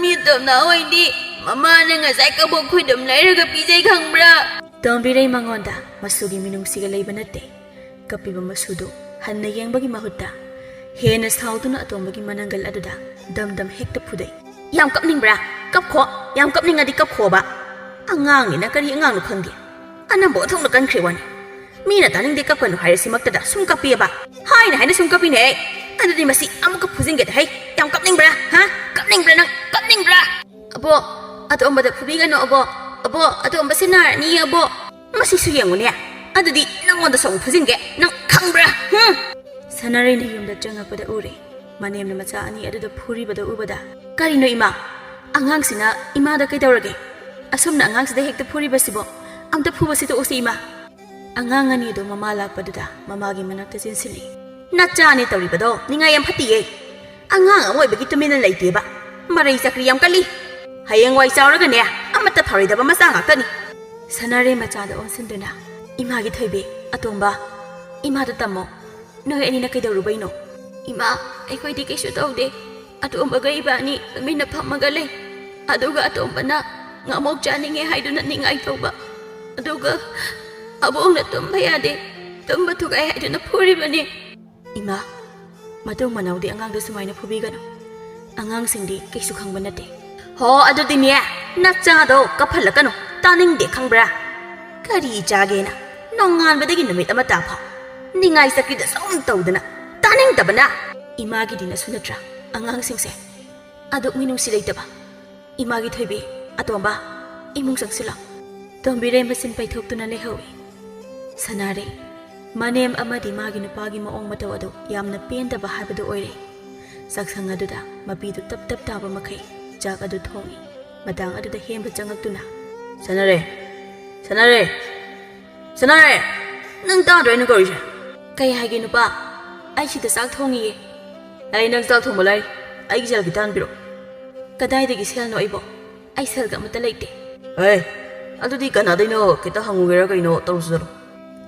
ꯃꯤ ꯑꯇꯣꯝꯅ ꯍꯣꯏꯗꯤ ꯃꯃꯥꯅ ꯉꯁꯥꯏ ꯀꯕꯣꯛ ꯈꯣꯏꯗꯨꯝ ꯂꯩꯔꯒ ꯄꯤꯖꯩ ꯈꯪꯕ꯭ꯔꯥ? ꯇꯣꯝꯕꯤꯔꯩ ꯃꯉꯣꯟꯗ ꯃꯁꯨꯒꯤ ꯃꯤꯅꯨꯡꯁꯤꯒ ꯂꯩꯕ ꯅꯠꯇꯦ꯫ ꯀꯞꯄꯤꯕ ꯃꯁꯨꯗꯨ ꯍꯟꯅ ꯌꯦꯡꯕꯒꯤ ꯃꯍꯨꯠꯇ ꯍꯦꯟꯅ ꯁꯥꯎꯗꯨꯅ ꯑꯇꯣꯝꯕꯒꯤ ꯃꯅꯪꯒꯜ ꯑꯗꯨꯗ ꯗꯝ ꯗꯝ ꯍꯦꯛꯇ ꯐꯨꯗꯩ꯫ ꯌꯥꯝ ꯀꯞꯅꯤꯡꯕ꯭ꯔꯥ? ꯀꯞꯈꯣ, ꯌꯥꯝ ꯀꯞꯅꯤꯡꯉꯗꯤ ꯀꯞꯈꯣꯕ꯫ ꯑꯉꯥꯡꯅꯤꯅ ꯀꯔꯤ ꯑꯉꯥꯡꯅꯣ ꯈꯪꯗꯦ꯫ ꯑꯅꯝꯕ ꯑꯣꯟꯊꯣꯛꯅ ꯀꯟꯈ꯭ꯔꯦ ꯋꯥꯅꯤ꯫ ꯃꯤꯅ ꯇꯥꯅꯤꯡꯗꯦ ꯀꯞꯀꯅꯨ ꯍꯥꯏꯔꯁꯤꯃꯛꯇꯗ ꯁꯨꯝ ꯀꯞꯄꯤꯑꯕ꯫ ꯍꯥꯏꯅ ꯍꯥꯏꯅ ꯁꯨꯝ ꯀꯞꯄꯤꯅꯦ ꯑꯩ꯫ ꯑꯗꯨꯗꯤ ꯃꯁꯤ ꯑꯃꯨꯛꯀ ꯐꯨꯖꯤꯟꯒꯦꯗ ꯍꯩ꯫ ꯌꯥꯝ ꯀꯞꯅꯤꯡꯕ꯭ꯔꯥ? ꯍꯥ? ꯀꯞꯅꯤꯡꯕ꯭ꯔꯥ ꯅꯪ? ꯀꯞꯅꯤꯡꯕ꯭ꯔꯥ? ꯑꯕꯣ, ꯑꯇꯣꯝꯕꯗ ꯐꯨꯕꯤꯒꯅꯨ ꯑꯕꯣ꯫ ꯑꯕꯣ, ꯑꯇꯣꯝꯕꯁꯦ ꯅꯥꯔꯅꯤ ꯑꯕꯣ꯫ ꯃꯁꯤꯁꯨ ꯌꯦꯡꯉꯨꯅꯦ꯫ ꯑꯗꯨꯗꯤ ꯅꯪꯉꯣꯟꯗꯁꯨ ꯑꯃꯨꯛ ꯐꯨꯖꯤꯟꯒꯦ꯫ ꯅꯪ ꯈꯪꯕ꯭ꯔꯥ? ꯍꯨꯝ! ꯁꯅꯥꯔꯩꯅ ꯌꯨꯝꯗ ꯆꯪꯉꯛꯄꯗ ꯎꯔꯦ꯫ ꯃꯅꯦꯝꯅ ꯃꯆꯥ ꯑꯅꯤ ꯑꯗꯨꯗ ꯐꯨꯔꯤꯕꯗꯨ ꯎꯕꯗ, "ꯀꯔꯤꯅꯣ ꯏꯃꯥ? ꯑꯉꯥꯡꯁꯤꯅ ꯏꯃꯥꯗ ꯀꯩꯗꯧꯔꯒꯦ? ꯑꯁꯨꯝꯅ ꯑꯉꯥꯡꯁꯤꯗ ꯍꯦꯛꯇ ꯐꯨꯔꯤꯕꯁꯤꯕꯣ? ꯑꯝꯇ ꯐꯨꯕꯁꯤ ꯇꯣꯛꯎꯁꯤ ꯏꯃꯥ!" ꯑꯉꯥꯡ ꯑꯅꯤ ꯑꯗꯨ ꯃꯃꯥ ꯂꯥꯛꯄꯗꯨꯗ ꯃꯃꯥꯒꯤ ꯃꯅꯥꯛꯇ ꯆꯦꯟꯁꯤꯜꯂꯤ꯫ "ꯅꯆꯥꯅꯦ ꯇꯧꯔꯤꯕꯗꯣ ꯅꯤꯡꯉꯥꯏ ꯌꯥꯝ ꯐꯠꯇꯤꯌꯦ꯫ ꯑꯉꯥꯡ ꯑꯃ ꯑꯣꯏꯕꯒꯤ ꯇꯨꯃꯤꯟꯅ ꯂꯩꯇꯦꯕ꯫ ꯃꯔꯩ ꯆꯀ꯭ꯔꯤ ꯌꯥꯝ ꯀꯜꯂꯤ꯫ ꯍꯌꯦꯡꯋꯥꯏ ꯆꯥꯎꯔꯒꯅꯦ ꯑꯃꯠꯇ ꯐꯔꯣꯏꯗꯕ ꯃꯆꯥ ꯉꯥꯛꯇꯅꯤ꯫" ꯁꯅꯥꯔꯩ ꯃꯆꯥꯗ ꯑꯣꯟꯁꯤꯟꯗꯨꯅ, "ꯏꯃꯥꯒꯤ ꯊꯣꯏꯕꯤ, ꯑꯇꯣꯝꯕ, ꯏꯃꯥꯗ ꯇꯝꯃꯣ꯫ ꯅꯣꯏ ꯑꯅꯤꯅ ꯀꯩꯗꯧꯔꯨꯕꯩꯅꯣ?" "ꯏꯃꯥ, ꯑꯩꯈꯣꯏꯗꯤ ꯀꯩꯁꯨ ꯇꯧꯗꯦ꯫ ꯑꯇꯣꯝꯕꯒ ꯏꯕꯥꯅꯤ ꯇꯨꯃꯤꯟꯅ ꯐꯝꯃꯒ ꯂꯩ꯫ ꯑꯗꯨꯒ ꯑꯇꯣꯝꯕꯅ ꯉꯥꯃꯣꯛ ꯆꯥꯅꯤꯡꯉꯦ ꯍꯥꯏꯗꯨꯅ ꯅꯤꯡꯉꯥꯏ ꯇꯧꯕ꯫ ꯑꯗꯨꯒ ꯑꯕꯣꯛꯅ ꯇꯨꯝꯕ ꯌꯥꯗꯦ, ꯇꯨꯝꯕ ꯊꯨꯒꯥꯏ ꯍꯥꯏꯗꯨꯅ ꯐꯨꯔꯤꯕꯅꯤ꯫" "ꯏꯃꯥ, ꯃꯇꯨꯡ ꯃꯅꯥꯎꯗꯤ ꯑꯉꯥꯡꯗ ꯁꯨꯃꯥꯏꯅ ꯐꯨꯕꯤꯒꯅꯨ꯫ ꯑꯉꯥꯡꯁꯤꯡꯗꯤ ꯀꯩꯁꯨ ꯈꯪꯕ ꯅꯠꯇꯦ꯫" "ꯍꯣ, ꯑꯗꯨꯗꯤꯅꯦ, "ꯅꯆꯥꯗꯣ ꯀꯞꯍꯜꯂꯛꯀꯅꯨ, ꯇꯥꯅꯤꯡꯗꯦ ꯈꯪꯕ꯭ꯔꯥ? ꯀꯔꯤ ꯆꯥꯒꯦꯅ ꯅꯣꯡꯉꯥꯟꯕꯗꯒꯤ ꯅꯨꯃꯤꯠ ꯑꯃ ꯇꯥꯐꯥꯎ ꯅꯤꯡꯉꯥꯏ ꯆꯀ꯭ꯔꯤꯗ ꯁꯨꯝ ꯇꯧꯗꯅ, ꯇꯥꯅꯤꯡꯗꯕꯅ!" ꯏꯃꯥꯒꯤꯗꯤꯅꯁꯨ ꯅꯠꯇ꯭ꯔꯥ ꯑꯉꯥꯡꯁꯤꯡꯁꯦ? ꯑꯗꯨꯛ ꯃꯤꯅꯨꯡꯁꯤ ꯂꯩꯇꯕ꯫ "ꯏꯃꯥꯒꯤ ꯊꯣꯏꯕꯤ, ꯑꯇꯣꯝꯕ, ꯏꯃꯨꯡ ꯆꯪꯁꯤꯜꯂꯣ꯫" ꯇꯣꯝꯕꯤꯔꯩ ꯃꯆꯤꯟ ꯄꯩꯊꯣꯛꯇꯨꯅ ꯂꯩꯍꯧꯏ꯫ ꯁꯅꯥꯔꯩ, ꯃꯅꯦꯝ ꯑꯃꯗꯤ ꯃꯥꯒꯤ ꯅꯨꯄꯥꯒꯤ ꯃꯑꯣꯡ ꯃꯇꯧ ꯑꯗꯨ ꯌꯥꯝꯅ ꯄꯦꯟꯗꯕ ꯍꯥꯏꯕꯗꯨ ꯑꯣꯏꯔꯦ꯫ ꯆꯥꯛꯁꯪ ꯑꯗꯨꯗ ꯃꯄꯤꯗꯨ ꯇꯞ ꯇꯞ ꯇꯥꯕ ꯃꯈꯩ ꯆꯥꯛ ꯑꯗꯨ ꯊꯣꯡꯏ꯫ ꯃꯇꯥꯡ ꯑꯗꯨꯗ ꯍꯦꯝꯕ ꯆꯪꯉꯛꯇꯨꯅ, "ꯁꯅꯥꯔꯩ, ꯁꯅꯥꯔꯩ, ꯁꯅꯥꯔꯩ, ꯅꯪ ꯇꯥꯗ꯭ꯔꯣ ꯑꯩꯅ ꯀꯧꯔꯤꯁꯦ?" "ꯀꯩ ꯍꯥꯏꯒꯦ ꯅꯨꯄꯥ? ꯑꯩ ꯁꯤꯗ ꯆꯥꯛ ꯊꯣꯡꯉꯤꯌꯦ꯫" "ꯑꯩ ꯅꯪ ꯆꯥꯛ ꯊꯣꯡꯕ ꯂꯥꯏꯔꯤ, ꯑꯩꯒꯤ ꯁꯦꯜ ꯈꯤꯇ ꯍꯟꯕꯤꯔꯣ꯫" "ꯀꯗꯥꯏꯗꯒꯤ ꯁꯦꯜꯅꯣ ꯑꯩꯕꯣ? ꯑꯩ ꯁꯦꯜꯒ ꯑꯃꯠꯇ ꯂꯩꯇꯦ꯫" "ꯑꯦ, ꯑꯗꯨꯗꯤ ꯀꯅꯥꯗꯩꯅꯣ ꯈꯤꯇ ꯍꯪꯉꯨꯒꯦꯔꯥ ꯀꯩꯅꯣ, ꯇꯧꯔꯨꯁꯨ ꯇꯧꯔꯣ꯫"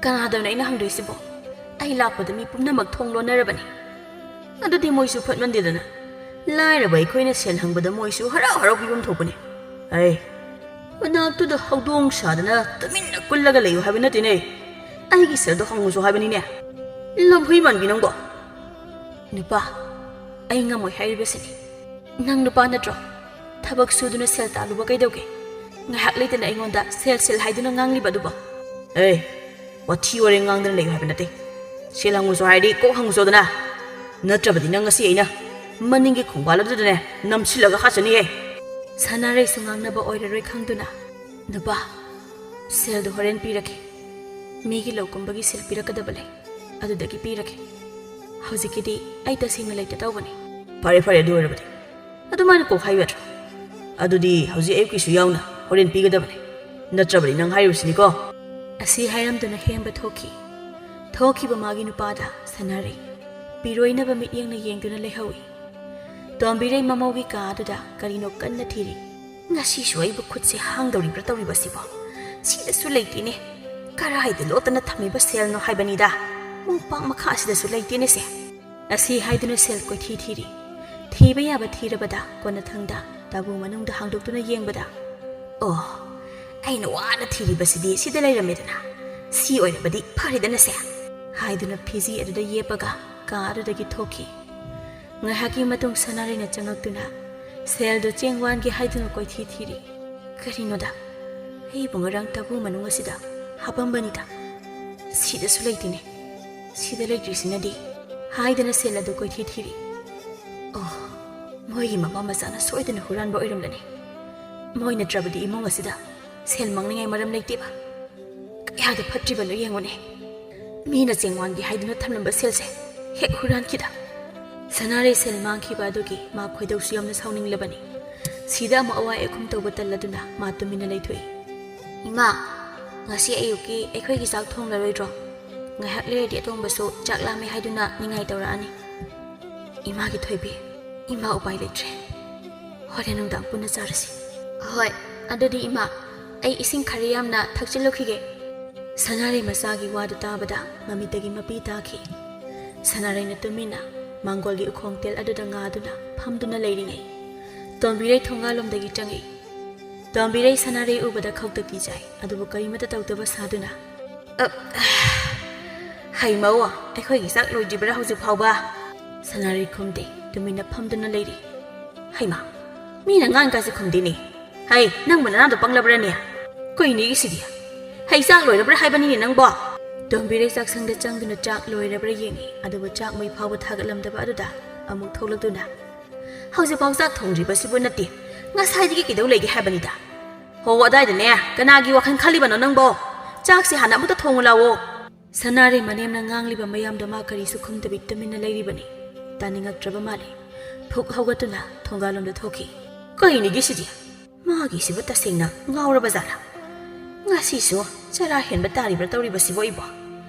"ꯀꯅꯥꯗꯅꯣ ꯑꯩꯅ ꯍꯪꯗꯣꯏꯁꯤꯕꯣ? ꯑꯩ ꯂꯥꯛꯄꯗ ꯃꯤ ꯄꯨꯝꯅꯃꯛ ꯊꯣꯡ ꯂꯣꯟꯅꯔꯕꯅꯤ꯫" "ꯑꯗꯨꯗꯤ ꯃꯣꯏꯁꯨ ꯐꯠꯃꯟꯗꯦꯗꯅ꯫ ꯂꯥꯏꯔꯕ ꯑꯩꯈꯣꯏꯅ ꯁꯦꯜ ꯍꯪꯕꯗ ꯃꯣꯏꯁꯨ ꯍꯔꯥꯎ ꯍꯔꯥꯎ ꯄꯤꯐꯝ ꯊꯣꯛꯄꯅꯦ꯫ ꯑꯦ, ꯃꯅꯥꯛꯇꯨꯗ ꯍꯧꯗꯣꯡ ꯁꯥꯗꯅ ꯇꯨꯃꯤꯟꯅ ꯀꯨꯜꯂꯒ ꯂꯩꯌꯨ ꯍꯥꯏꯕ ꯅꯠꯇꯦꯅꯦ꯫ ꯑꯩꯒꯤ ꯁꯦꯜꯗꯣ ꯍꯪꯉꯨꯁꯨ ꯍꯥꯏꯕꯅꯤꯅꯦ꯫ ꯂꯝꯍꯨꯏ ꯃꯥꯟꯕꯤ ꯅꯪꯕꯣ!" "ꯅꯨꯄꯥ, ꯑꯩ ꯉꯝꯃꯣꯏ ꯍꯥꯏꯔꯤꯕꯁꯤꯅꯤ꯫ ꯅꯪ ꯅꯨꯄꯥ ꯅꯠꯇ꯭ꯔꯣ? ꯊꯕꯛ ꯁꯨꯗꯨꯅ ꯁꯦꯜ ꯇꯥꯜꯂꯨꯕ ꯀꯩꯗꯧꯒꯦ? ꯉꯥꯏꯍꯥꯛ ꯂꯩꯇꯅ ꯑꯩꯉꯣꯟꯗ ꯁꯦꯜ, ꯁꯦꯜ ꯍꯥꯏꯗꯨꯅ ꯉꯥꯡꯂꯤꯕ ꯑꯗꯨꯕꯣ?" "ꯑꯦ, ꯋꯥꯊꯤ ꯋꯥꯔꯦꯡ ꯉꯥꯡꯗꯅ ꯂꯩꯌꯨ ꯍꯥꯏꯕ ꯅꯠꯇꯦ꯫ ꯁꯦꯜ ꯍꯪꯉꯨꯁꯨ ꯍꯥꯏꯔꯗꯤ ꯀꯣꯛ ꯍꯪꯉꯨꯁꯣꯗꯅ꯫ ꯅꯠꯇ꯭ꯔꯕꯗꯤ ꯅꯪ ꯉꯁꯤ ꯑꯩꯅ ꯃꯅꯤꯡꯒꯤ ꯈꯣꯡꯕꯥꯜ ꯑꯗꯨꯗꯅꯦ ꯅꯝꯁꯤꯜꯂꯒ ꯍꯥꯠꯆꯅꯤꯍꯦ꯫" ꯁꯅꯥꯔꯩꯁꯨ ꯉꯥꯡꯅꯕ ꯑꯣꯏꯔꯔꯣꯏ ꯈꯪꯗꯨꯅ, "ꯅꯨꯄꯥ, ꯁꯦꯜꯗꯣ ꯍꯣꯔꯦꯟ ꯄꯤꯔꯒꯦ꯫ ꯃꯤꯒꯤ ꯂꯧ ꯀꯨꯝꯕꯒꯤ ꯁꯦꯜ ꯄꯤꯔꯛꯀꯗꯕ ꯂꯩ, ꯑꯗꯨꯗꯒꯤ ꯄꯤꯔꯒꯦ꯫ ꯍꯧꯖꯤꯛꯀꯤꯗꯤ ꯑꯩ ꯇꯁꯦꯡꯅ ꯂꯩꯇ ꯇꯧꯕꯅꯤ꯫" "ꯐꯔꯦ, ꯐꯔꯦ, ꯑꯗꯨ ꯑꯣꯏꯔꯕꯗꯤ ꯑꯗꯨꯃꯥꯏꯅ ꯀꯣꯛ ꯍꯥꯏꯌꯨ ꯌꯥꯗ꯭ꯔꯣ? ꯑꯗꯨꯗꯤ ꯍꯧꯖꯤꯛ ꯑꯌꯨꯛꯀꯤꯁꯨ ꯌꯥꯎꯅ ꯍꯣꯔꯦꯟ ꯄꯤꯒꯗꯕꯅꯤ꯫ ꯅꯠꯇ꯭ꯔꯕꯗꯤ ꯅꯪ ꯍꯥꯏꯔꯤꯕꯁꯤꯅꯤꯀꯣ꯫" ꯑꯁꯤ ꯍꯥꯏꯔꯝꯗꯨꯅ ꯍꯦꯝꯕ ꯊꯣꯛꯈꯤ꯫ ꯊꯣꯛꯈꯤꯕ ꯃꯥꯒꯤ ꯅꯨꯄꯥꯗ ꯁꯅꯥꯔꯩ ꯄꯤꯔꯣꯏꯅꯕ ꯃꯤꯠꯌꯦꯡꯅ ꯌꯦꯡꯗꯨꯅ ꯂꯩꯍꯧꯏ꯫ ꯇꯣꯝꯕꯤꯔꯩ ꯃꯃꯧꯒꯤ ꯀꯥ ꯑꯗꯨꯗ ꯀꯔꯤꯅꯣ ꯀꯟꯅ ꯊꯤꯔꯤ꯫ "ꯉꯁꯤꯁꯨ ꯑꯩꯕꯨ ꯈꯨꯠꯁꯦ ꯍꯥꯡꯗꯧꯔꯤꯕ꯭ꯔꯥ ꯇꯧꯔꯤꯕꯁꯤꯕꯣ? ꯁꯤꯗꯁꯨ ꯂꯩꯇꯦꯅꯦ꯫ ꯀꯔꯥꯏꯗ ꯂꯣꯠꯇꯅ ꯊꯝꯃꯤꯕ ꯁꯦꯜꯅꯣ ꯍꯥꯏꯕꯅꯤꯗ꯫ ꯃꯣꯝꯄꯥꯛ ꯃꯈꯥ ꯑꯁꯤꯗꯁꯨ ꯂꯩꯇꯦꯅꯦ ꯁꯦ꯫" ꯑꯁꯤ ꯍꯥꯏꯗꯨꯅ ꯁꯦꯜ ꯀꯣꯏꯊꯤ ꯊꯤꯔꯤ꯫ ꯊꯤꯕ ꯌꯥꯕ ꯊꯤꯔꯕꯗ ꯀꯣꯟꯅꯊꯪꯗ ꯇꯥꯕꯨ ꯃꯅꯨꯡꯗ ꯍꯥꯡꯗꯣꯛꯇꯨꯅ ꯌꯦꯡꯕꯗ, "ꯑꯣ, ꯑꯩꯅ ꯋꯥꯅ ꯊꯤꯔꯤꯕꯁꯤꯗꯤ ꯁꯤꯗ ꯂꯩꯔꯝꯃꯦꯗꯅ꯫ ꯁꯤ ꯑꯣꯏꯔꯕꯗꯤ ꯐꯔꯦꯗꯅꯁꯦ" ꯍꯥꯏꯗꯨꯅ ꯐꯤꯖꯤ ꯑꯗꯨꯗ ꯌꯦꯞꯄꯒ ꯀꯥ ꯑꯗꯨꯗꯒꯤ ꯊꯣꯛꯈꯤ꯫ ꯉꯥꯏꯍꯥꯛꯀꯤ ꯃꯇꯨꯡ ꯁꯅꯥꯔꯩꯅ ꯆꯪꯉꯛꯇꯨꯅ ꯁꯦꯜꯗꯨ ꯆꯦꯡ ꯋꯥꯟꯒꯦ ꯍꯥꯏꯗꯨꯅ ꯀꯣꯏꯊꯤ ꯊꯤꯔꯤ꯫ ꯀꯔꯤꯅꯣꯗ, ꯑꯩꯕꯨ ꯉꯔꯥꯡ ꯇꯥꯕꯨ ꯃꯅꯨꯡ ꯑꯁꯤꯗ ꯍꯥꯞꯄꯝꯕꯅꯤꯗ꯫ ꯁꯤꯗꯁꯨ ꯂꯩꯇꯦꯅꯦ꯫ ꯁꯤꯗ ꯂꯩꯇ꯭ꯔꯤꯁꯤꯅꯗꯤ ꯍꯥꯏꯗꯅ ꯁꯦꯜ ꯑꯗꯨ ꯀꯣꯏꯊꯤ ꯊꯤꯔꯤ꯫ ꯑꯣ, ꯃꯣꯏꯒꯤ ꯃꯃꯥ ꯃꯆꯥꯅ ꯁꯣꯏꯗꯅ ꯍꯨꯔꯥꯟꯕ ꯑꯣꯏꯔꯝꯂꯅꯤ꯫ ꯃꯣꯏ ꯅꯠꯇ꯭ꯔꯕꯗꯤ ꯏꯃꯨꯡ ꯑꯁꯤꯗ ꯁꯦꯜ ꯃꯥꯡꯅꯤꯡꯉꯥꯏ ꯃꯔꯝ ꯂꯩꯇꯦꯕ꯫ ꯀꯌꯥꯗ ꯐꯠꯇ꯭ꯔꯤꯕꯅꯣ ꯌꯦꯡꯉꯨꯅꯦ꯫ ꯃꯤꯅ ꯆꯦꯡꯋꯥꯟꯒꯤ ꯍꯥꯏꯗꯨꯅ ꯊꯝꯂꯝꯕ ꯁꯦꯜꯁꯦ ꯍꯦꯛ ꯍꯨꯔꯥꯟꯈꯤꯗ꯫ ꯁꯅꯥꯔꯩ ꯁꯦꯜ ꯃꯥꯡꯈꯤꯕ ꯑꯗꯨꯒꯤ ꯃꯥ ꯈꯣꯏꯗꯧꯁꯨ ꯌꯥꯝꯅ ꯁꯥꯎꯅꯤꯡꯂꯕꯅꯤ꯫ ꯁꯤꯗ ꯑꯃꯨꯛ ꯑꯋꯥꯏ ꯑꯈꯨꯝ ꯇꯧꯕ ꯇꯜꯂꯗꯨꯅ ꯃꯥ ꯇꯨꯃꯤꯟꯅ ꯂꯩꯊꯣꯛꯏ꯫ "ꯏꯃꯥ, ꯉꯁꯤ ꯑꯌꯨꯛꯀꯤ ꯑꯩꯈꯣꯏꯒꯤ ꯆꯥꯛ ꯊꯣꯡꯂꯔꯣꯏꯗ꯭ꯔꯣ? ꯉꯥꯏꯍꯥꯛ ꯂꯩꯔꯗꯤ ꯑꯇꯣꯝꯕꯁꯨ ꯆꯥꯛ ꯂꯥꯝꯃꯦ ꯍꯥꯏꯗꯨꯅ ꯅꯤꯡꯉꯥꯏ ꯇꯧꯔꯛꯑꯅꯤ꯫" "ꯏꯃꯥꯒꯤ ꯊꯣꯏꯕꯤ, ꯏꯃꯥ ꯎꯄꯥꯏ ꯂꯩꯇ꯭ꯔꯦ꯫ ꯍꯣꯔꯦꯟ ꯅꯨꯡꯗꯥꯡ ꯄꯨꯟꯅ ꯆꯥꯔꯁꯤ꯫" "ꯍꯣꯏ, ꯑꯗꯨꯗꯤ ꯏꯃꯥ, ꯑꯩ ꯏꯁꯤꯡ ꯈꯔ ꯌꯥꯝꯅ ꯊꯛꯆꯤꯜꯂꯨꯈꯤꯒꯦ꯫" ꯁꯅꯥꯔꯩ ꯃꯆꯥꯒꯤ ꯋꯥꯗꯨ ꯇꯥꯕꯗ ꯃꯃꯤꯠꯇꯒꯤ ꯃꯄꯤ ꯇꯥꯈꯤ꯫ ꯁꯅꯥꯔꯩꯅ ꯇꯨꯃꯤꯟꯅ ꯃꯥꯡꯒꯣꯜꯒꯤ ꯎꯈꯣꯡ ꯇꯦꯜ ꯑꯗꯨꯗ ꯉꯥꯗꯨꯅ ꯐꯝꯗꯨꯅ ꯂꯩꯔꯤꯉꯩ, ꯇꯣꯝꯕꯤꯔꯩ ꯊꯣꯡꯒꯥꯜꯂꯣꯝꯗꯒꯤ ꯆꯪꯉꯛꯏ꯫ ꯇꯣꯝꯕꯤꯔꯩ ꯁꯅꯥꯔꯩ ꯎꯕꯗ ꯈꯧꯇꯛꯇꯤ ꯆꯥꯏ, ꯑꯗꯨꯕꯨ ꯀꯔꯤꯃꯠꯇ ꯇꯧꯗꯕ ꯁꯥꯗꯨꯅ, "ꯑꯞ, ꯍꯩꯃꯧ, ꯑꯩꯈꯣꯏꯒꯤ ꯆꯥꯛ ꯂꯣꯏꯗ꯭ꯔꯤꯕ꯭ꯔꯥ ꯍꯧꯖꯤꯛ ꯐꯥꯎꯕ?" ꯁꯅꯥꯔꯩ ꯈꯨꯝꯗꯦ, ꯇꯨꯃꯤꯟꯅ ꯐꯝꯗꯨꯅ ꯂꯩꯔꯤ꯫ "ꯍꯩꯃꯥ, ꯃꯤꯅ ꯉꯥꯡꯀꯥꯁꯦ ꯈꯨꯝꯗꯦꯅꯦ꯫ ꯍꯩ, ꯅꯪꯕꯨ ꯅꯅꯥꯗꯣ ꯄꯪꯂꯕ꯭ꯔꯥꯅꯦ? ꯀꯩꯅꯣ ꯁꯤꯗꯤ? ꯍꯩ, ꯆꯥꯛ ꯂꯣꯏꯔꯕ꯭ꯔꯥ ꯍꯥꯏꯕꯅꯤꯅꯦ ꯅꯪꯕꯣ?" ꯇꯣꯝꯕꯤꯔꯩ ꯆꯥꯛꯁꯪꯗ ꯆꯪꯗꯨꯅ ꯆꯥꯛ ꯂꯣꯏꯔꯕ꯭ꯔꯥ ꯌꯦꯡꯉꯤ, ꯑꯗꯨꯕꯨ ꯆꯥꯛ ꯃꯩ ꯐꯥꯎꯕ ꯊꯥꯒꯠꯂꯝꯗꯕ ꯑꯗꯨꯗ ꯑꯃꯨꯛ ꯊꯣꯛꯂꯛꯇꯨꯅ, "ꯍꯧꯖꯤꯛꯐꯥꯎ ꯆꯥꯛ ꯊꯣꯡꯗ꯭ꯔꯤꯕꯁꯤꯕꯨ ꯅꯠꯇꯦ, ꯉꯁꯥꯏꯗꯒꯤ ꯀꯩꯗꯧ ꯂꯩꯒꯦ ꯍꯥꯏꯕꯅꯤꯗ? ꯍꯣ, ꯑꯗꯥꯏꯗꯅꯦ, ꯀꯅꯥꯒꯤ ꯋꯥꯈꯜ ꯈꯜꯂꯤꯕꯅꯣ ꯅꯪꯕꯣ? ꯆꯥꯛꯁꯦ ꯍꯥꯟꯅ ꯑꯃꯨꯛꯇ ꯊꯣꯡꯉꯨ ꯂꯥꯛꯑꯣ꯫" ꯁꯅꯥꯔꯩ ꯃꯅꯦꯝꯅ ꯉꯥꯡꯂꯤꯕ ꯃꯌꯥꯝꯗꯣ ꯃꯥ ꯀꯔꯤꯁꯨ ꯈꯨꯝꯗꯕꯤ ꯇꯨꯃꯤꯟꯅ ꯂꯩꯔꯤꯕꯅꯤ꯫ ꯇꯥꯅꯤꯡꯉꯛꯇ꯭ꯔꯕ ꯃꯥꯜꯂꯤ꯫ ꯐꯨꯛ ꯍꯧꯒꯠꯇꯨꯅ ꯊꯣꯡꯒꯥꯜꯂꯣꯝꯗ ꯊꯣꯛꯈꯤ꯫ "ꯀꯩꯅꯣꯒꯤ ꯁꯤꯗꯤ? ꯃꯥꯒꯤꯁꯤꯕꯨ ꯇꯁꯦꯡꯅ ꯉꯥꯎꯔꯕ ꯖꯥꯠꯂꯥ? ꯉꯁꯤꯁꯨ ꯆꯔꯥ ꯍꯦꯟꯕ ꯇꯥꯔꯤꯕ꯭ꯔꯥ ꯇꯧꯔꯤꯕꯁꯤꯕꯨ ꯑꯩꯕꯣ?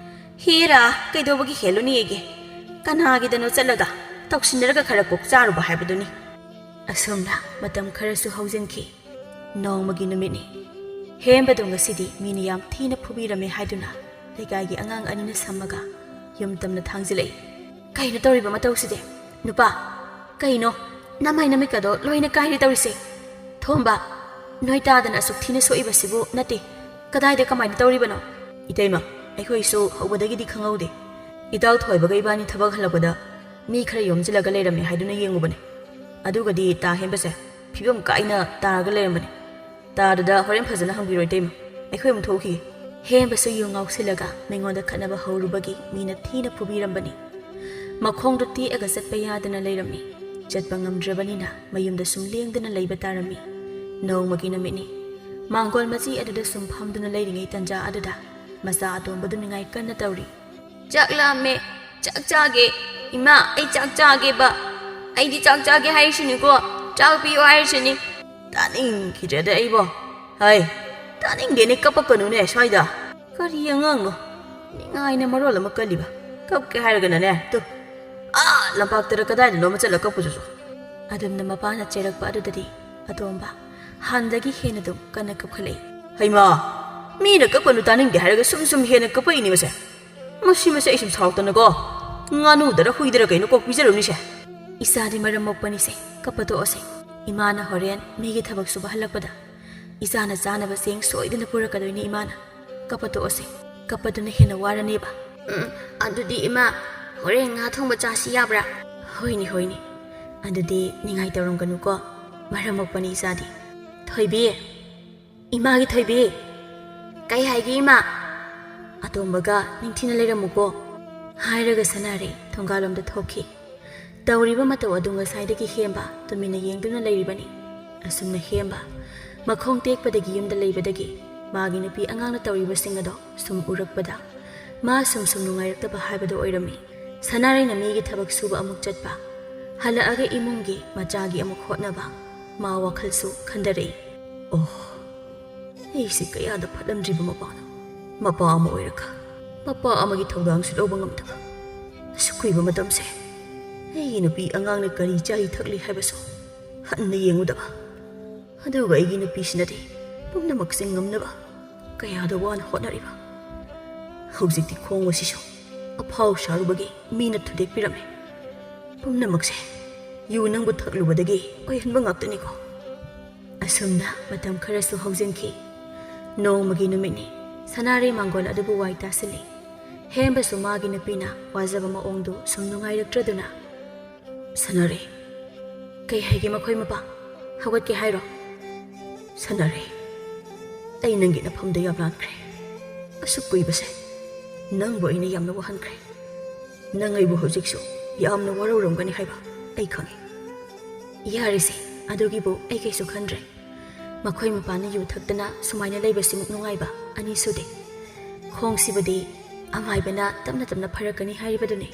ꯍꯦꯔꯥ, ꯀꯩꯗꯧꯕꯒꯤ ꯍꯦꯜꯂꯨꯅꯤ ꯑꯩꯒꯤ? ꯀꯅꯥꯒꯤꯗꯅꯣ ꯆꯠꯂꯒ ꯇꯧꯁꯤꯟꯅꯔꯒ ꯈꯔ ꯀꯣꯛ ꯆꯥꯔꯨꯕ ꯍꯥꯏꯕꯗꯨꯅꯤ꯫" ꯑꯁꯨꯝꯅ ꯃꯇꯝ ꯈꯔꯁꯨ ꯍꯧꯖꯤꯟꯈꯤ꯫ ꯅꯣꯡꯃꯒꯤ ꯅꯨꯃꯤꯠꯅꯤ꯫ ꯍꯦꯝꯕꯗꯣ ꯉꯁꯤꯗꯤ ꯃꯤꯅ ꯌꯥꯝ ꯊꯤꯅ ꯐꯨꯕꯤꯔꯝꯃꯦ ꯍꯥꯏꯗꯨꯅ ꯂꯩꯀꯥꯏꯒꯤ ꯑꯉꯥꯡ ꯑꯅꯤꯅ ꯁꯝꯃꯒ ꯌꯨꯝ ꯇꯝꯅ ꯊꯥꯡꯖꯤꯜꯂꯛꯏ꯫ "ꯀꯩꯅꯣ ꯇꯧꯔꯤꯕ ꯃꯇꯧꯁꯤꯗꯤ? ꯅꯨꯄꯥ, ꯀꯩꯅꯣ? ꯅꯃꯥꯏ ꯅꯃꯤꯠꯀꯗꯣ ꯂꯣꯏꯅ ꯀꯥꯏꯔꯦ ꯇꯧꯔꯤꯁꯦ꯫ ꯊꯣꯝꯕ, ꯅꯣꯏ ꯇꯥꯗꯅ ꯑꯁꯨꯛ ꯊꯤꯅ ꯁꯣꯛꯏꯕꯁꯤꯕꯨ ꯅꯠꯇꯦ, ꯀꯗꯥꯏꯗ ꯀꯃꯥꯏꯅ ꯇꯧꯔꯤꯕꯅꯣ?" "ꯏꯇꯩꯃ, ꯑꯩꯈꯣꯏꯁꯨ ꯍꯧꯕꯗꯒꯤꯗꯤ ꯈꯪꯍꯧꯗꯦ꯫ ꯏꯇꯥꯎ ꯊꯣꯏꯕꯒ ꯏꯕꯥꯅꯤ ꯊꯕꯛ ꯍꯜꯂꯛꯄꯗ ꯃꯤ ꯈꯔ ꯌꯣꯝꯁꯤꯜꯂꯒ ꯂꯩꯔꯝꯃꯦ ꯍꯥꯏꯗꯨꯅ ꯌꯦꯡꯉꯨꯕꯅꯦ꯫ ꯑꯗꯨꯒꯗꯤ ꯇꯥ ꯍꯦꯝꯕꯁꯦ ꯐꯤꯕꯝ ꯀꯥꯏꯅ ꯇꯥꯔꯒ ꯂꯩꯔꯝꯕꯅꯦ꯫" ꯇꯥꯗꯨꯗ ꯍꯣꯔꯦꯟ ꯐꯖꯅ ꯍꯪꯕꯤꯔꯣ, ꯏꯇꯩꯃ꯫ ꯑꯩꯈꯣꯏ ꯑꯃꯨꯛ ꯊꯣꯛꯎꯈꯤꯒꯦ꯫ ꯍꯦꯝꯕꯁꯨ ꯌꯨ ꯉꯥꯎꯁꯤꯜꯂꯒ ꯃꯉꯣꯟꯗ ꯈꯠꯅꯕ ꯍꯧꯔꯨꯕꯒꯤ ꯃꯤꯅ ꯊꯤꯅ ꯐꯨꯕꯤꯔꯝꯕꯅꯤ꯫ ꯃꯈꯣꯡꯗꯨ ꯇꯦꯛꯑꯒ ꯆꯠꯄ ꯌꯥꯗꯅ ꯂꯩꯔꯝꯃꯤ꯫ ꯆꯠꯄ ꯉꯝꯗ꯭ꯔꯕꯅꯤꯅ ꯃꯌꯨꯝꯗ ꯁꯨꯝ ꯂꯦꯡꯗꯅ ꯂꯩꯕ ꯇꯥꯔꯝꯃꯤ꯫ ꯅꯣꯡꯃꯒꯤ ꯅꯨꯃꯤꯠꯅꯤ꯫ ꯃꯥꯡꯒꯣꯜ ꯃꯆꯤ ꯑꯗꯨꯗ ꯁꯨꯝ ꯐꯝꯗꯨꯅ ꯂꯩꯔꯤꯉꯩ ꯇꯟꯖꯥ ꯑꯗꯨꯗ ꯃꯆꯥ ꯑꯇꯣꯝꯕꯗꯨ ꯅꯤꯡꯉꯥꯏ ꯀꯟꯅ ꯇꯧꯔꯤ꯫ "ꯆꯥꯛ ꯂꯥꯝꯃꯦ, ꯆꯥꯛ ꯆꯥꯒꯦ꯫ ꯏꯃꯥ, ꯑꯩ ꯆꯥꯛ ꯆꯥꯒꯦꯕ꯫ ꯑꯩꯗꯤ ꯆꯥꯛ ꯆꯥꯒꯦ ꯍꯥꯏꯔꯤꯁꯤꯅꯤꯀꯣ, ꯆꯥꯛ ꯄꯤꯌꯣ ꯍꯥꯏꯔꯤꯁꯤꯅꯤ꯫" "ꯇꯥꯅꯤꯡꯈꯤꯗ꯭ꯔꯦꯗ ꯑꯩꯕꯣ꯫ ꯍꯩ, ꯇꯥꯅꯤꯡꯗꯦꯅꯦ, ꯀꯞꯄꯛꯀꯅꯨꯅꯦ ꯁ꯭ꯋꯥꯏꯗ꯫ ꯀꯔꯤ ꯑꯉꯥꯡꯅꯣ? ꯅꯤꯡꯉꯥꯏꯅ ꯃꯔꯣꯜ ꯑꯃ ꯀꯜꯂꯤꯕ꯫ ꯀꯞꯀꯦ ꯍꯥꯏꯔꯒꯅꯅꯦ, ꯇꯨ, ꯑꯥ ꯂꯝꯄꯥꯛꯇꯔ ꯀꯗꯥꯏꯗꯅꯣ ꯑꯃ ꯆꯠꯂ ꯀꯞꯄꯨꯆꯣ꯫" ꯑꯗꯨꯝꯅ ꯃꯄꯥꯅ ꯆꯩꯔꯛꯄ ꯑꯗꯨꯗꯗꯤ ꯑꯇꯣꯝꯕ ꯍꯥꯟꯅꯗꯒꯤ ꯍꯦꯟꯅ ꯑꯗꯨꯝ ꯀꯟꯅ ꯀꯞꯈꯠꯂꯛꯏ꯫ "ꯍꯩꯃꯥ, ꯃꯤꯅ ꯀꯞꯀꯅꯨ ꯇꯥꯅꯤꯡꯗꯦ ꯍꯥꯏꯔꯒ ꯁꯨꯝ ꯁꯨꯝ ꯍꯦꯟꯅ ꯀꯞꯄꯛꯏꯅꯤ ꯃꯁꯦ꯫ ꯃꯁꯤ ꯃꯁꯦ ꯑꯩ ꯁꯨꯝ ꯁꯥꯎꯔꯛꯇꯅꯀꯣ, ꯉꯥꯅꯨꯗꯔ ꯍꯨꯏꯗꯔ ꯀꯩꯅꯣ ꯀꯣꯛ ꯄꯤꯖꯔꯨꯅꯤꯁꯦ꯫" "ꯏꯆꯥꯗꯤ ꯃꯔꯝ ꯃꯣꯛꯄꯅꯤꯁꯦ, ꯀꯞꯄ ꯇꯣꯛꯑꯁꯦ꯫ ꯏꯃꯥꯅ ꯍꯣꯔꯦꯟ ꯃꯤꯒꯤ ꯊꯕꯛ ꯁꯨꯕ ꯍꯜꯂꯛꯄꯗ ꯏꯆꯥꯅ ꯆꯥꯅꯕ ꯆꯦꯡ ꯁꯣꯏꯗꯅ ꯄꯨꯔꯛꯀꯗꯣꯏꯅꯤ ꯏꯃꯥꯅ꯫ ꯀꯞꯄ ꯇꯣꯛꯑꯁꯦ, ꯀꯞꯄꯗꯨꯅ ꯍꯦꯟꯅ ꯋꯥꯔꯅꯦꯕ꯫" "ꯎꯝ, ꯑꯗꯨꯗꯤ ꯏꯃꯥ, ꯍꯣꯔꯦꯟ ꯉꯥ ꯊꯣꯡꯕ ꯆꯥꯁꯤ ꯌꯥꯕ꯭ꯔꯥ?" "ꯍꯣꯏꯅꯦ, ꯍꯣꯏꯅꯦ꯫ ꯑꯗꯨꯗꯤ ꯅꯤꯡꯉꯥꯏ ꯇꯧꯔꯝꯒꯅꯨꯀꯣ, ꯃꯔꯝ ꯃꯣꯛꯄꯅꯤ ꯏꯆꯥꯗꯤ꯫" "ꯊꯣꯏꯕꯤ, ꯏꯃꯥꯒꯤ ꯊꯣꯏꯕꯤ!" "ꯀꯩ ꯍꯥꯏꯒꯦ ꯏꯃꯥ?" "ꯑꯇꯣꯝꯕꯒ ꯅꯤꯡꯊꯤꯅ ꯂꯩꯔꯝꯃꯨꯀꯣ," ꯍꯥꯏꯔꯒ ꯁꯅꯥꯔꯩ ꯊꯣꯡꯒꯥꯜꯂꯣꯝꯗ ꯊꯣꯛꯈꯤ꯫ ꯇꯧꯔꯤꯕ ꯃꯇꯧ ꯑꯗꯨ ꯉꯁꯥꯏꯗꯒꯤ ꯍꯦꯝꯕ ꯇꯨꯃꯤꯟꯅ ꯌꯦꯡꯗꯨꯅ ꯂꯩꯔꯤꯕꯅꯤ꯫ ꯑꯁꯨꯝꯅ ꯍꯦꯝꯕ ꯃꯈꯣꯡ ꯇꯦꯛꯄꯗꯒꯤ ꯌꯨꯝꯗ ꯂꯩꯕꯗꯒꯤ ꯃꯥꯒꯤ ꯅꯨꯄꯤ ꯑꯉꯥꯡꯅ ꯇꯧꯔꯤꯕꯁꯤꯡ ꯑꯗꯣ ꯁꯨꯝ ꯎꯔꯛꯄꯗ ꯃꯥ ꯁꯨꯝ ꯁꯨꯝ ꯅꯨꯡꯉꯥꯏꯔꯛꯇꯕ ꯍꯥꯏꯕꯗꯨ ꯑꯣꯏꯔꯝꯃꯤ꯫ ꯁꯅꯥꯔꯩꯅ ꯃꯤꯒꯤ ꯊꯕꯛ ꯁꯨꯕ ꯑꯃꯨꯛ ꯆꯠꯄ, ꯍꯜꯂꯛꯑꯒ ꯏꯃꯨꯡꯒꯤ ꯃꯆꯥꯒꯤ ꯑꯃꯨꯛ ꯍꯣꯠꯅꯕ, ꯃꯥ ꯋꯥꯈꯜꯁꯨ ꯈꯟꯊꯔꯛꯏ꯫ ꯑꯣ, ꯑꯩꯁꯦ ꯀꯌꯥꯗ ꯐꯠꯂꯝꯗ꯭ꯔꯤꯕ ꯃꯄꯥꯅꯣ꯫ ꯃꯄꯥ ꯑꯃ ꯑꯣꯏꯔꯒ ꯃꯄꯥ ꯑꯃꯒꯤ ꯊꯧꯗꯥꯡꯁꯨ ꯂꯧꯕ ꯉꯝꯗꯕ꯫ ꯑꯁꯨꯛ ꯀꯨꯏꯕ ꯃꯇꯝꯁꯦ ꯑꯩꯒꯤ ꯅꯨꯄꯤ ꯑꯉꯥꯡꯅ ꯀꯔꯤ ꯆꯥꯔꯤ ꯊꯛꯂꯤ ꯍꯥꯏꯕꯁꯨ ꯍꯟꯅ ꯌꯦꯡꯉꯨꯗꯕ꯫ ꯑꯗꯨꯒ ꯑꯩꯒꯤ ꯅꯨꯄꯤꯁꯤꯅꯗꯤ ꯄꯨꯝꯅꯃꯛꯁꯦ ꯉꯝꯅꯕ ꯀꯌꯥꯗ ꯋꯥꯅ ꯍꯣꯠꯅꯔꯤꯕ꯫ ꯍꯧꯖꯤꯛꯇꯤ ꯈꯣꯡ ꯑꯁꯤꯁꯨ ꯑꯐꯥꯎ ꯁꯥꯔꯨꯕꯒꯤ ꯃꯤꯅ ꯊꯨꯗꯦꯛꯄꯤꯔꯝꯃꯦ꯫ ꯄꯨꯝꯅꯃꯛꯁꯦ ꯌꯨ ꯅꯪꯕꯨ ꯊꯛꯂꯨꯕꯗꯒꯤ ꯑꯣꯏꯍꯟꯕ ꯉꯥꯛꯇꯅꯤꯀꯣ꯫ ꯑꯁꯨꯝꯅ ꯃꯇꯝ ꯈꯔꯁꯨ ꯍꯧꯖꯤꯟꯈꯤ꯫ ꯅꯣꯡꯃꯒꯤ ꯅꯨꯃꯤꯠꯅꯤ꯫ ꯁꯅꯥꯔꯩ ꯃꯥꯡꯒꯣꯜ ꯑꯗꯨꯕꯨ ꯋꯥꯏ ꯇꯥꯁꯤꯜꯂꯤ꯫ ꯍꯦꯝꯕꯁꯨ ꯃꯥꯒꯤ ꯅꯨꯄꯤꯅ ꯋꯥꯖꯕ ꯃꯑꯣꯡꯗꯨ ꯁꯨꯝ ꯅꯨꯡꯉꯥꯏꯔꯛꯇ꯭ꯔꯗꯨꯅ, "ꯁꯅꯥꯔꯩ, ꯀꯩ ꯍꯥꯏꯒꯦ ꯃꯈꯣꯏ ꯃꯄꯥ? ꯍꯧꯒꯠꯀꯦ ꯍꯥꯏꯔꯣ?" "ꯁꯥꯟꯅꯔꯦ, ꯑꯩ ꯅꯪꯒꯤ ꯅꯐꯝꯗ ꯌꯥꯝ ꯂꯥꯟꯈ꯭ꯔꯦ꯫ ꯑꯁꯨꯛ ꯀꯨꯏꯕꯁꯦ ꯅꯪꯕꯨ ꯑꯩꯅ ꯌꯥꯝꯅ ꯋꯥꯍꯟꯈ꯭ꯔꯦ꯫ ꯅꯪ ꯑꯩꯕꯨ ꯍꯧꯖꯤꯛꯁꯨ ꯌꯥꯝꯅ ꯋꯥꯔꯧꯔꯝꯒꯅꯤ ꯍꯥꯏꯕ ꯑꯩ ꯈꯪꯉꯤ꯫" "ꯌꯥꯔꯦꯁꯦ, ꯑꯗꯨꯒꯤꯕꯨ ꯑꯩ ꯀꯩꯁꯨ ꯈꯟꯗ꯭ꯔꯦ꯫ ꯃꯈꯣꯏ ꯃꯄꯥꯟꯗ ꯌꯨ ꯊꯛꯇꯅ ꯁꯨꯃꯥꯏꯅ ꯂꯩꯕꯁꯤꯃꯨꯛ ꯅꯨꯡꯉꯥꯏꯕ ꯑꯅꯤ ꯁꯨꯗꯦ꯫ ꯈꯣꯡꯁꯤꯕꯨꯗꯤ ꯑꯃꯥꯏꯕꯅ ꯇꯞꯅ ꯇꯞꯅ ꯐꯔꯛꯀꯅꯤ ꯍꯥꯏꯔꯤꯕꯗꯨꯅꯤ꯫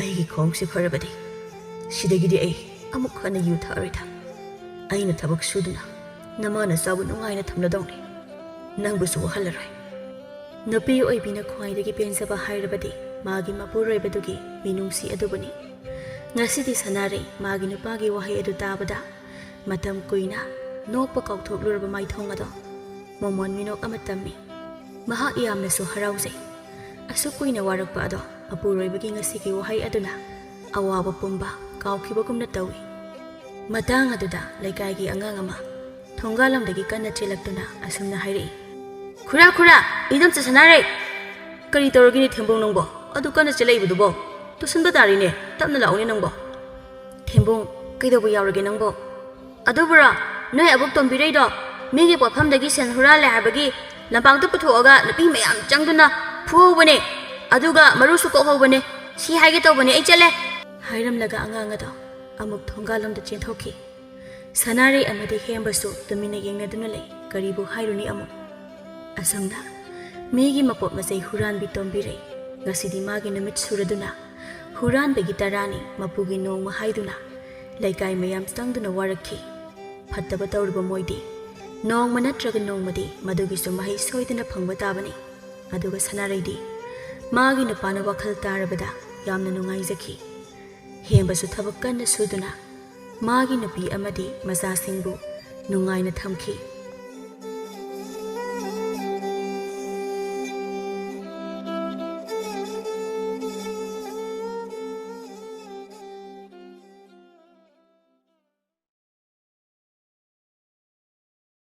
ꯑꯩꯒꯤ ꯈꯣꯡꯁꯤ ꯐꯔꯕꯗꯤ ꯁꯤꯗꯒꯤꯗꯤ ꯑꯩ ꯑꯃꯨꯛ ꯍꯟꯅ ꯌꯨ ꯊꯛꯑꯔꯣꯏꯗ꯫ ꯑꯩꯅ ꯊꯕꯛ ꯁꯨꯗꯨꯅ ꯅꯃꯥ ꯅꯆꯥꯕꯨ ꯅꯨꯡꯉꯥꯏꯅ ꯊꯝꯂꯗꯧꯅꯤ꯫ ꯅꯪꯕꯨꯁꯨ ꯋꯥꯍꯜꯂꯔꯣꯏ꯫" ꯅꯨꯄꯤ ꯑꯣꯏꯕꯤꯅ ꯈ꯭ꯋꯥꯏꯗꯒꯤ ꯄꯦꯟꯖꯕ ꯍꯥꯏꯔꯕꯗꯤ ꯃꯥꯒꯤ ꯃꯄꯨꯔꯣꯏꯕꯗꯨꯒꯤ ꯃꯤꯅꯨꯡꯁꯤ ꯑꯗꯨꯕꯨꯅꯤ꯫ ꯉꯁꯤꯗꯤ ꯁꯅꯥꯔꯩ ꯃꯥꯒꯤ ꯅꯨꯄꯥꯒꯤ ꯋꯥꯍꯩ ꯑꯗꯨ ꯇꯥꯕꯗ ꯃꯇꯝ ꯀꯨꯏꯅ ꯅꯣꯛꯄ ꯀꯥꯎꯊꯣꯛꯂꯨꯔꯕ ꯃꯥꯏꯊꯣꯡ ꯑꯗꯣ ꯃꯣꯃꯣꯟ ꯃꯤꯅꯣꯛ ꯑꯃ ꯇꯝꯃꯤ꯫ ꯃꯍꯥꯛ ꯌꯥꯝꯅꯁꯨ ꯍꯔꯥꯎꯖꯩ꯫ ꯑꯁꯨꯛ ꯀꯨꯏꯅ ꯋꯥꯔꯛꯄ ꯑꯗꯣ ꯃꯄꯨꯔꯣꯏꯕꯒꯤ ꯉꯁꯤꯒꯤ ꯋꯥꯍꯩ ꯑꯗꯨꯅ ꯑꯋꯥꯕ ꯄꯨꯝꯕ ꯀꯥꯎꯈꯤꯕꯒꯨꯝꯅ ꯇꯧꯏ꯫ ꯃꯇꯥꯡ ꯑꯗꯨꯗ ꯂꯩꯀꯥꯏꯒꯤ ꯑꯉꯥꯡ ꯑꯃ ꯊꯣꯡꯒꯥꯜꯂꯝꯗꯒꯤ ꯀꯟꯅ ꯆꯦꯜꯂꯛꯇꯨꯅ ꯑꯁꯨꯝꯅ ꯍꯥꯏꯔꯛꯏ, "ꯈꯨꯔꯥ, ꯈꯨꯔꯥ, ꯏꯅꯝꯆꯥ ꯁꯅꯥꯔꯩ!" "ꯀꯔꯤ ꯇꯧꯔꯒꯦꯅꯦ ꯊꯦꯝꯕꯣꯡ ꯅꯪꯕꯣ? ꯑꯗꯨ ꯀꯟꯅ ꯆꯦꯜꯂꯛꯏꯕꯗꯨꯕꯣ? ꯇꯨꯁꯟꯕ ꯇꯥꯔꯤꯅꯦ, ꯇꯞꯅ ꯂꯥꯛꯎꯅꯦ ꯅꯪꯕꯣ꯫" "ꯊꯦꯝꯕꯣꯡ, ꯀꯩꯗꯧꯕ ꯌꯥꯎꯔꯒꯦ ꯅꯪꯕꯣ?" "ꯑꯗꯨꯕꯨꯔꯣ, ꯅꯣꯏ ꯑꯕꯣꯛ ꯇꯣꯝꯕꯤꯔꯩꯗꯣ ꯃꯤꯒꯤ ꯄꯣꯠꯐꯝꯗꯒꯤ ꯁꯦꯟ ꯍꯨꯔꯥꯜꯂꯦ ꯍꯥꯏꯕꯒꯤ ꯂꯝꯄꯥꯛꯇ ꯄꯨꯊꯣꯛꯑꯒ ꯅꯨꯄꯤ ꯃꯌꯥꯝ ꯆꯪꯗꯨꯅ ꯐꯨꯍꯧꯕꯅꯦ꯫ ꯑꯗꯨꯒ ꯃꯔꯨꯁꯨ ꯀꯣꯛꯍꯧꯕꯅꯦ꯫ ꯁꯤ ꯍꯥꯏꯒꯦ ꯇꯧꯕꯅꯦ, ꯑꯩ ꯆꯠꯂꯦ꯫" ꯍꯥꯏꯔꯝꯂꯒ ꯑꯉꯥꯡ ꯑꯗꯣ ꯑꯃꯨꯛ ꯊꯣꯡꯒꯥꯜꯂꯣꯝꯗ ꯆꯦꯟꯊꯣꯛꯈꯤ꯫ ꯁꯅꯥꯔꯩ ꯑꯃꯗꯤ ꯍꯦꯝꯕꯁꯨ ꯇꯨꯃꯤꯟꯅ ꯌꯦꯡꯅꯗꯨꯅ ꯂꯩ꯫ ꯀꯔꯤꯕꯨ ꯍꯥꯏꯔꯨꯅꯤ ꯑꯃꯨꯛ? ꯑꯁꯨꯝꯅ ꯃꯤꯒꯤ ꯃꯄꯣꯠ ꯃꯆꯩ ꯍꯨꯔꯥꯟꯕꯤ ꯇꯣꯝꯕꯤꯔꯩ ꯉꯁꯤꯗꯤ ꯃꯥꯒꯤ ꯅꯨꯃꯤꯠ ꯁꯨꯔꯗꯨꯅ ꯍꯨꯔꯥꯟꯕꯒꯤ ꯇꯔꯥꯅꯤ ꯃꯄꯨꯒꯤ ꯅꯣꯡꯃ ꯍꯥꯏꯗꯨꯅ ꯂꯩꯀꯥꯏ ꯃꯌꯥꯝ ꯆꯪꯗꯨꯅ ꯋꯥꯔꯛꯈꯤ꯫ ꯐꯠꯇꯕ ꯇꯧꯔꯤꯕ ꯃꯣꯏꯗꯤ ꯅꯣꯡꯃ ꯅꯠꯇ꯭ꯔꯒ ꯅꯣꯡꯃꯗꯤ ꯃꯗꯨꯒꯤꯁꯨ ꯃꯍꯩ ꯁꯣꯏꯗꯅ ꯐꯪꯕ ꯇꯥꯕꯅꯤ꯫ ꯑꯗꯨꯒ ꯁꯅꯥꯔꯩꯗꯤ ꯃꯥꯒꯤ ꯅꯨꯄꯥꯅ ꯋꯥꯈꯜ ꯇꯥꯔꯕꯗ ꯌꯥꯝꯅ ꯅꯨꯡꯉꯥꯏꯖꯈꯤ꯫ ꯍꯦꯝꯕꯁꯨ ꯊꯕꯛ ꯀꯟꯅ ꯁꯨꯗꯨꯅ ꯃꯥꯒꯤ ꯅꯨꯄꯤ ꯑꯃꯗꯤ ꯃꯆꯥꯁꯤꯡꯕꯨ ꯅꯨꯡꯉꯥꯏꯅ ꯊꯝꯈꯤ꯫